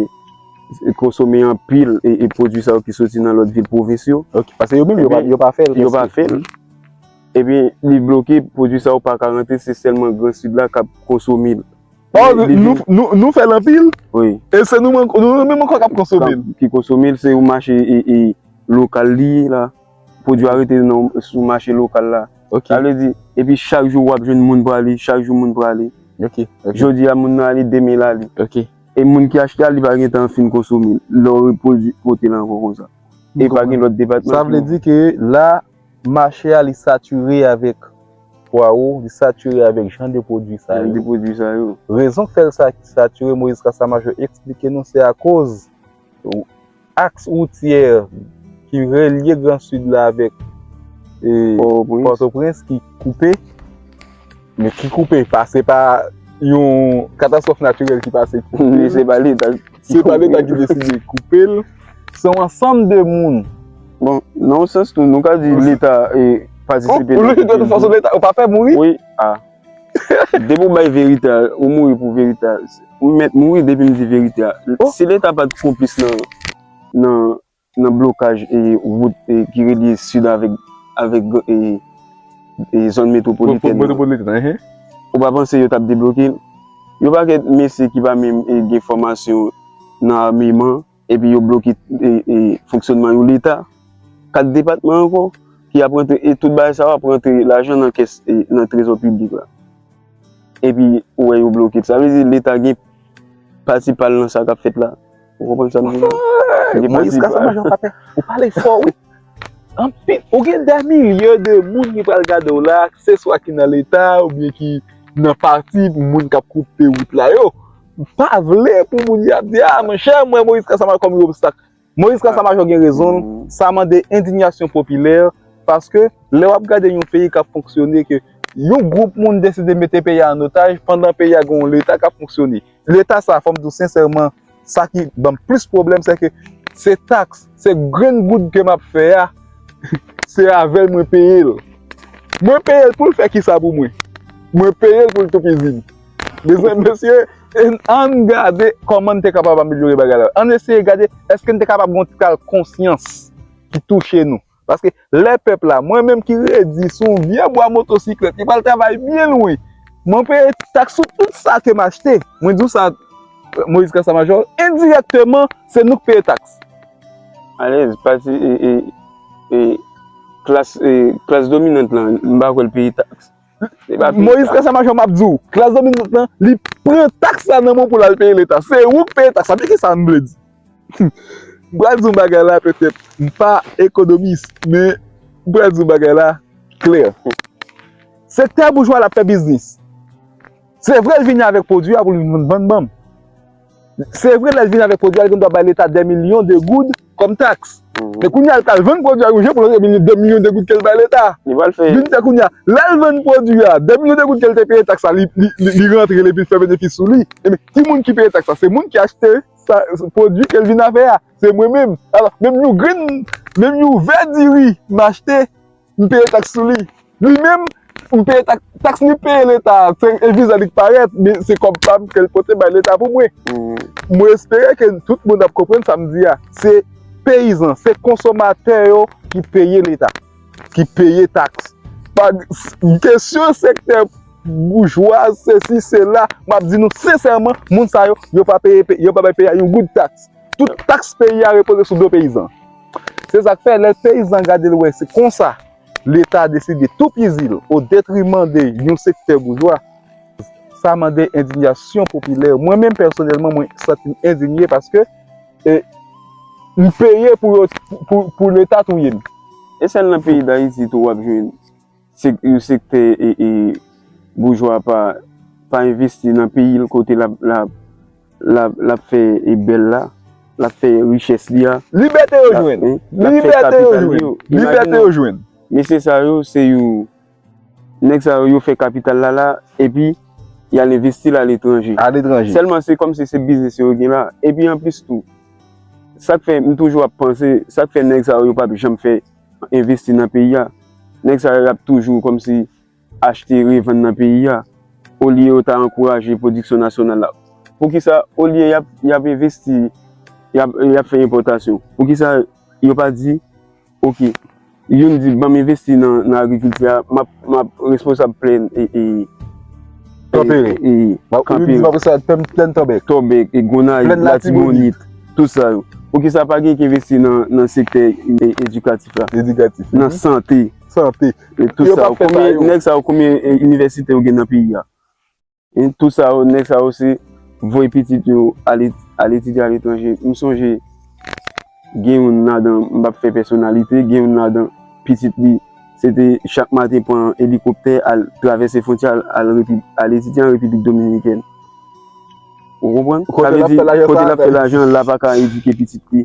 se konsome anpil e, e pwodui sa yo ki soti nan lòt vil pwovens yo. Ok, paske yo menm yo pa, yo pa fè l. Yo pa fè l. Epi li bloke, pwodui sa yo pa ka rantre, se sèlman Gran Sid la k ap konsome l. Oh, nou, nou, nou fè l anpil? Wi. E se nou menm, nou menm ankò k ap konsome l? Ki konsome l, se yon mache e, e, lokal li ye la. Pwodui a rete nan, sou mache lokal la. Ok. Sa vle di, epi chak jou w ap jwenn moun prale, chak jou moun prale. Ok, ok. Jodi a moun nan ale, demen l ale. Ok. E moun ki achte a, li pa gentan fin konsome l. Lè w repwodui, pote l ankò konsa. E pa gen lòt depatman ki. Sa vle di ke la, mache a, li satire avèk pwawo, li satire avèk jan de pwodui sa yo. Jan de pwodui sa yo. Rezon k fè l sa, satire, Moïse Kasamajo eksplike nou, se akoz aks woutyè ki relye Gran Sid la avèk, e, Pòtoprens. Pòtoprens ki koupe, men ki koupe, pa, se pa yon katastwòf natirèl ki pase ki koupe l. Se pa Leta ki koupe l. Se pa Leta ki deside koupe l. Se yon ansanm de moun. Bon, nan yon sans tou, nou ka di Leta, e, patisipe nan koupe l tou. Ou pa fè mouri? Wi, a. Depi w bay verite a, ou mouri pou verite a. Ou mèt mouri depi m di verite a. Si Leta pa t konplis nan, nan, nan blokaj e wout e ki relye Sid avèk, avèk e, e zòn metwopolitèn nan, ou pa panse yo t ap debloke l? Yon pakèt mesye ki pa menm e gen fòmasyon nan ameman, epi yo bloke e, e, fonksyònman yon Leta. Kat depatman ankò ki ap rantre, e tout bagay sa yo ap rantre lajan nan kès, e, nan trezò piblik la. Epi ou wè yo bloke l. Sa vle di Leta gen pati pa l nan sa k ap fèt la. Ou konprann sa m di la? Gen pati pa l. Moïse Kasamajo, ou pale fò, wi. Anpil, ou gen dè milye de moun ki pral gade w la, ke se swa ki nan Leta oubyen ki nan pati moun k ap koupe wout la yo. Pa vle pou moun y ap di, a, monchè, mwen Moïse Kasamajo kòm yon obstak. Moïse Kasamajo gen rezon l, sa mande endiyasyon popilè, paske lè w ap gade yon peyi k ap fonksyone, ke yon gwoup moun deside mete peyi a an otaj, pandan peyi a gen yon Leta k ap fonksyone. Leta sa, fò m di w sensèman, sa ki ban m plis pwoblèm, se ke se taks, se grenn goud ke m ap fè a, se avè l mwen peye l. Mwen peye l pou l fè kisa pou mwen? Mwen peye l pou l toupizi m. Mezanmi, mesye, ann gade kòman n te kapab amelyore bagay la. Ann eseye gade, èske n te kapab gen yon ti kal konsyans ki touche nou? Paske lè pèp la, mwen menm ki redi sou yon vye bwa motosiklèt, ki pral travay byen lwen, mwen peye taks sou tout sa ke m achte. Mwen di w sa, Moïse Kasamajo, endirèkteman, se nou k peye taks. Alèz, pati, e, e, e, klas, e, klas dominant lan, m pa kwè l peye taks. Moïse Kasamajo, m ap di w, klas dominant lan, li pran taks la nan men w pou l al peye Leta. Se ou k peye taks la. Men kisa m vle di? M pral di w bagay la, petèt, m pa ekonomis, men m pral di w bagay la klè. Sektè boujwa l ap fè biznis. Se vre, l vini avèk pwodui a pou l vin vann ban m. Se vre, lè l vin avèk pwodui a, l gen dwa bay Leta dè milyon de goud kòm taks. Men kounye a, l pral vann pwodui a yon je pou l rantre de milyon de goud ke l bay Leta. Li pral fè. Vin fè kounye a, lè l vann pwodui a, de milyon de goud ke l te peye taks la, li, li, li, li rantre l epi l fè benefis sou li. Ebyen, ki moun ki peye taks la? Se moun ki achte sa, pwodui ke l vin avè a. Se mwen menm. Alò, menm yon grenn, menm yon vè diri m achte, m peye taks sou li. Li menm, m peye taks, taks li peye Leta a, se e viza li k parèt, men se kòb pa m ke l pote bay Leta pou mwen. Mwen espere ke tout moun ap konprann sa m di a. Se peyizan, se konsomatè yo ki peye Leta, ki peye taks. Pa kesyon sektè boujwa, sesi, sela, m ap di nou sensèman, moun sa yo, yo pa peye, yo pa bay peyi a yon goud taks. Tout taks peyi a repoze sou do peyizan. Se sa k fè, lè peyizan gade l wè se konsa, Leta deside toupizi l o detriman de yon sektè boujwa, sa mande endiyasyon popilè. Mwen menm, pèsonèlman, mwen santi m endinye paske, e, m peye pou yo, pou, pou Leta touye m. E sèl nan peyi Dayiti tou w ap jwenn se, yon sektè, e, e, boujwa pa, pa envesti nan peyi l kote l ap, l ap, l ap, l ap fè, e, bèl la, l ap fè richès li a. Libète yo jwenn. Libète yo jwenn. Libète yo jwenn. Mesye sa yo, se yo, nèg sa yo, yo fè kapital la la, epi y al envesti l aletranje. Aletranje. Sèlman se kòmsi se biznis yo gen la. Epi anplis tou, sa k fè m toujou ap panse, sa k fè nèg sa yo, yo p ap janm fè envesti nan peyi a. Nèg sa yo, y ap toujou kòmsi achte, revann nan peyi a, olye yo ta ankouraje pwodiksyon nasyonal la. Poukisa, olye y ap, y ap envesti, y ap, y ap fè enpòtasyon, poukisa yo pa di, oke, youn di, "Ban m envesti nan, nan agrikilti a, m ap, m ap responsab plèn, e, e, e, kanpe, plèn Tòbèk, Tòbèk, e, Gonayiv, Latibonit, tout sa yo." Poukisa pa gen ki envesti nan, nan sektè, e, edikatif la? Edikatif. Nan sante. Sante. E tout sa yo. Konbyen nèg sa yo, konbyen, e, inivèsite yo gen nan peyi a? E tout sa yo, nèg sa yo se voye pitit yo al, al etidye aletranje. M sonje gen youn ladan, m p ap fè pèsonalite, gen youn ladan, pitit li, se te chak maten pran elikoptè, al travèse fwontyè, al, al Repi-, al etidye an Repiblik Dominikèn. Ou konprann? Sa vle di, kote l ap fè lajan, la pa ka edike pitit li.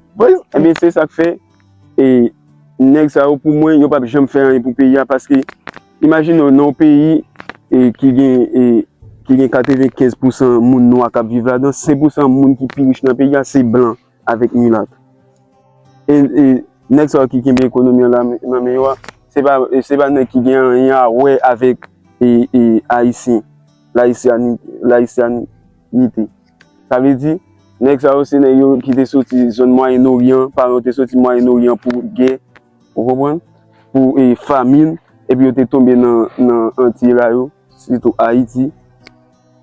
Ebyen, se sa k fè, e, nèg sa yo, pou mwen, yo p ap janm fè anyen pou peyi a, paske, imajine w, nan yon peyi, e, ki gen, e, ki gen katrevenkenz pousan moun nwa k ap viv ladan, senk pousan moun ki pi rich nan peyi a, se blan avèk milat. E, e, nèg sa yo ki kenbe ekonomi an la, nan men yo a, se pa, e, se pa nèg ki gen anyen a wè avèk, e, e, Ayisyen, Layisyani-, Layisyanite. Sa vle di, nèg sa yo se nèg yo ki te soti zòn Mwayen Oryan, paran yo te soti Mwayen Oryan pou gè, ou konprann? Pou, e, famin, epi yo te tonbe nan, nan Antiy la yo, sitou Ayiti,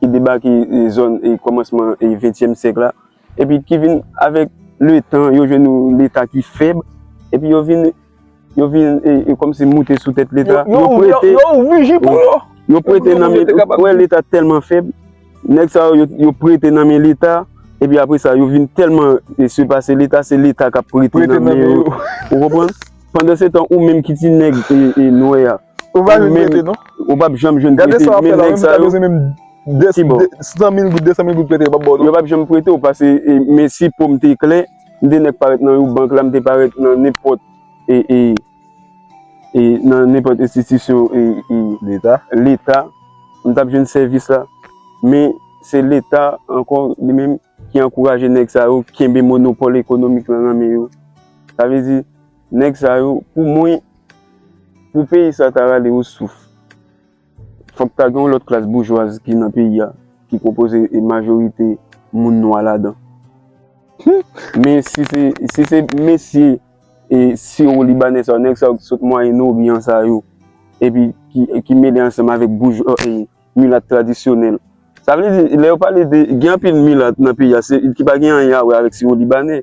ki debake, e, zòn, e, kòmansman, e, ventyèm syèk la, epi ki vin avèk letan, yo jwenn yon Leta ki fèb, epi yo vin, yo vin, e, e, kòmsi moute sou tèt Leta. Yo, yo, yo prete, yo, yo ouvri ji pou yo. Yo prete nan men, wè Leta tèlman fèb, nèg sa yo, yo, yo prete nan men Leta, epi apre sa, yo vin tèlman, e, sipase Leta, se Leta k ap prete nan men yo. Ou konprann? Pandansetan, ou menm ki ti nèg, e, e, nwè a, ou pa janm jwenn prete, non? Ou p ap janm jwenn prete, men nèg sa yo, de, de, san mil goud, de san mil goud prete, yo p ap ba w, non? Yo p ap janm prete w, paske, e, men si po m te klè, m te nèk parèt nan yon bank la, m te parèt nan nenpòt, e, e, e, nan nenpòt enstitisyon, e, e, Leta, m t ap jwenn sèvis la. Men se Leta ankò, li menm, ki ankouraje nèg sa yo kenbe monopòl ekonomik lan nan men yo. Sa vle di, nèg sa yo, pou mwen, pou peyi sa ta rale o souf, fòk ta gen yon lòt klas boujwaz ki nan peyi a, ki konpoze e majorite moun nwa ladan. Men si se, si se mesye, e, Siwo Libanè sa yo, nèg sa yo ki sot Mwayen Oryan sa yo, epi ki, ki mele ansanm avèk bouj-, e, milat tradisyonèl. Sa vle di, lè yo pale de, gen anpil milat nan peyi a, se, ki pa gen anyen a wè avèk Siwo Libanè.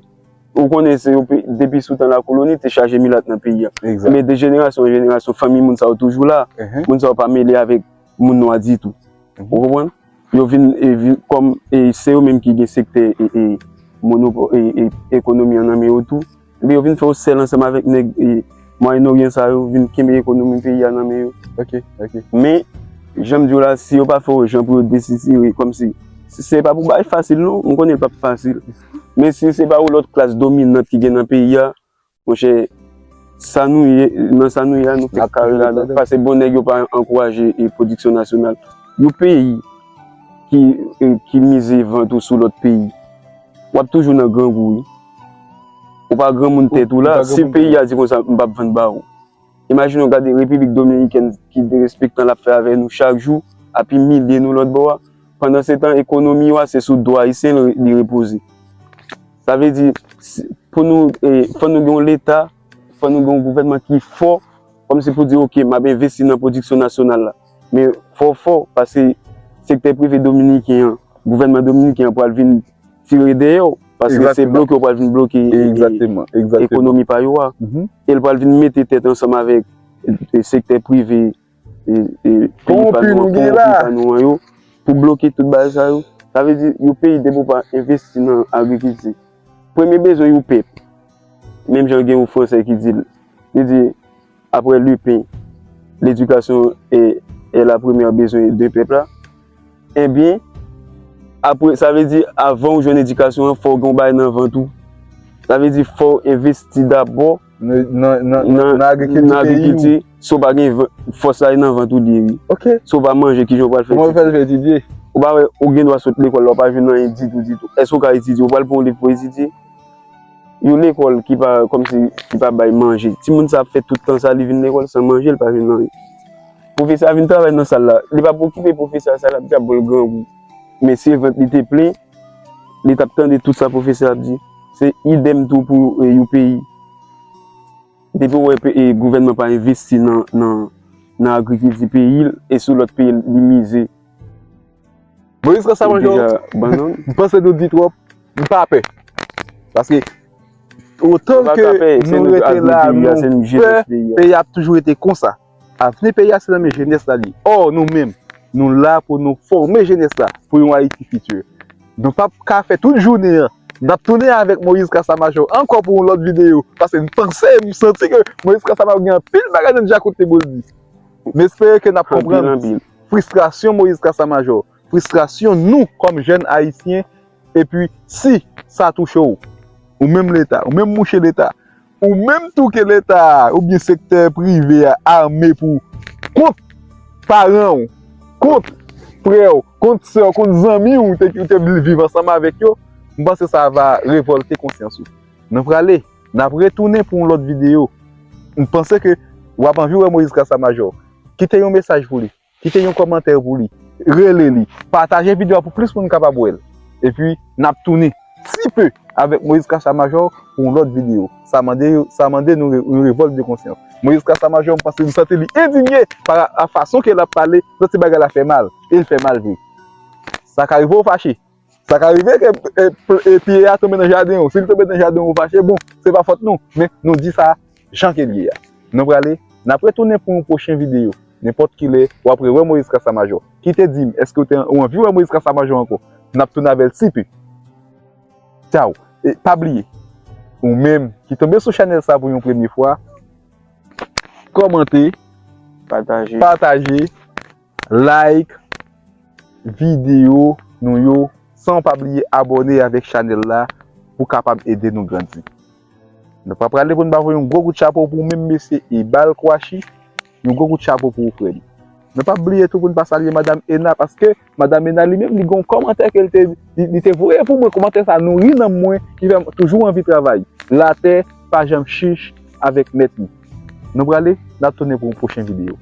Ou konnen se yo pe-, depi sou tan lakoloni, te chaje milat nan peyi a. Men de jenerasyon an jenerasyon, fanmi moun sa yo toujou la. Moun sa yo pa mele avèk moun nwa ditou. Ou konprann? Yo vin, e, vin kòm, e, se yo menm ki gen sektè, e, e, monopò-, e, e, ekonomi an nan men yo tou. Epi yo vin fè yo sèl ansanm avèk nèg, e, Mwayen Oryan sa yo, vin kenbe ekonomi peyi a nan men yo. Ok, ok. Men, jan m di w la, si yo pa fè yo jan pou yo desitire, kòmsi, se, se pa pou bagay fasil non, m konnen l p ap fasil. Men si se pa yon lòt klas dominant ki gen nan peyi a, Monchè, sa nou ye, nan sa nou ye a, nou fèk kare ladan. Paske bon nèg yo pa ankouraje e pwodiksyon nasyonal. Yon peyi ki, e, ki mize vant ou sou lòt peyi, w ap toujou nan grangou, wi. Ou pa granmoun tèt ou la, si peyi a di konsa, m p ap vann ba ou. Imajine w gade Repiblik Dominikèn ki derespektan l ap fè avè nou chak jou, ap imilye nou lòt bò a. Pandan se tan, ekonomi yo a, se sou do ayisyen li, li repoze. Sa vle di, si, pou nou, e, fò nou gen yon leta, fò nou gen yon gouvènman ki fò, kòmsi pou di, oke, m ap envesti nan pwodiksyon nasyonal la. Men fò w fò, paske sektè prive dominiken an, gouvènman dominiken an pral vin tire dèyè w, paske se bloke yo pral vin bloke, e, e, ekonomi pa yo a. E l pral vin mete tèt ansanm avèk, e, sektè prive, e, e, peyi pa nou an, kowonpi pa nou an yo, pou bloke tout bagay sa yo. Sa vle di, yon peyi depi w pa envesti nan agrikilti, premye bezwen yon pèp, menm jan gen yon fransè ki di l, li di, après le pain, l'éducation est, est la première besoin de pèp la. Ebyen, apre, sa vle di, avan w jwenn edikasyon an, fò w gen yon bagay nan vant ou. Sa vle di, fò w envesti dabò nan, nan, nan, nan agrikilti peyi w. Si w pa gen van-, fòs la e nan vant ou li ye, wi. Ok. Si w pa manje, kijan w pral fè etidye? Kòman w fè etidye? Ou pa wè, ou gen dwa sot lekòl la, w pa jwenn anyen ditou, ditou. Èske w ka etidye? Ou pral pran yon liv pou etidye? Yon lekòl ki pa, kòmsi, ki pa bay manje. Timoun sa ap fè tout tan sa, li vin lekòl san manje, li pa jwenn anyen. Pwofesè a vin travay nan sal la. Li pa okipe pwofesè a, sa l ap di ap ba l grangou. Men se vant li te plen, li t ap tande tout sa pwofesè a ap di. Se idèm tou pou, e, yon peyi. Depi w wè pe-, e, gouvènman pa envesti nan, nan, nan agrikilti peyi l, e sou lòt peyi l, li mize. Moyiz Kasamajò, m panse nou di twòp, m pa pè. Paske, otan ke nou rete la, nou pè, peyi a ap toujou rete konsa. Avni peyi a se nan men jenès la li ye. Ò, nou menm, nou la pou nou fòme jenès la pou yon Ayiti fiti. Nou p ap ka fè tout jounen an. N ap tounen avèk Moyiz Kasamajò ankò pou yon lòt videyo. Paske m panse, m santi ke Moyiz Kasamajò gen anpil bagay nan djakout li pou l di. M espere ke n ap konprann fristrasyon Moyiz Kasamajò, fristrasyon nou kòm jèn ayisyen, epi si sa touche w, ou menm Leta, ou menm mouche Leta, ou menm tou ke Leta a oubyen sektè prive a ame pou kont paran w, kont frè w, kont sè w, kont zanmi w te, te viv ansanm avèk yo, m panse sa va revòlte konsyans ou. Nou prale, n ap retounen pou yon lòt videyo. M panse ke w ap anvi wè Moyiz Kasamajò. Kite yon mesaj pou li. Kite yon kòmantè pou li. Rele li. Pataje videyo a pou plis moun kapab wè l. Epi, n ap tounen tipe avèk Moyiz Kasamajò pou yon lòt videyo. Sa mande, sa mande nou re-, yon revòlt de konsyans. Moyiz Kasamajò, m panse m santi li endinye pa a fason ke l ap pale, santi bagay la fè mal. E l fè mal vre. Sa ka rive w fache. Sa ka rive ke, e, pl-, e, pye a tonbe nan jaden w. Si l tonbe nan jaden w, ou fache, bon, se pa fòt nou. Men nou di sa jan ke l ye a. Nou prale, n ap retounen pou yon pwochen videyo. Nenpòt ki lè, w ap rewè Moyiz Kasamajò. Kite di m, èske w te, ou anvi wè Moyiz Kasamajò ankò? N ap tounen avè l tipe. Tchaw. E pa bliye, ou menm ki tonbe sou chanèl sa pou yon premye fwa, kòmante, pataje, pataje, like videyo nou yo, san w pa bliye abòne avèk chanèl la pou kapab ede nou grandi. Nou pa prale pou n pa voye yon gwo kout chapo pou ou menm mesye Ebal Kwashi, yon gwo kout chapo pou ou frè m. Nou pa bliye tou pou n pa salye Madanm Ena, paske Madanm Ena li menm li gen yon kòmantè ke l te, li, li te voye pou mwen, kòmantè sa nouri nanm mwen, ki fè m toujou anvi travay. Latè pa janm chich avèk mèt li. Nou prale, n ap tounen pou yon pwochen videyo.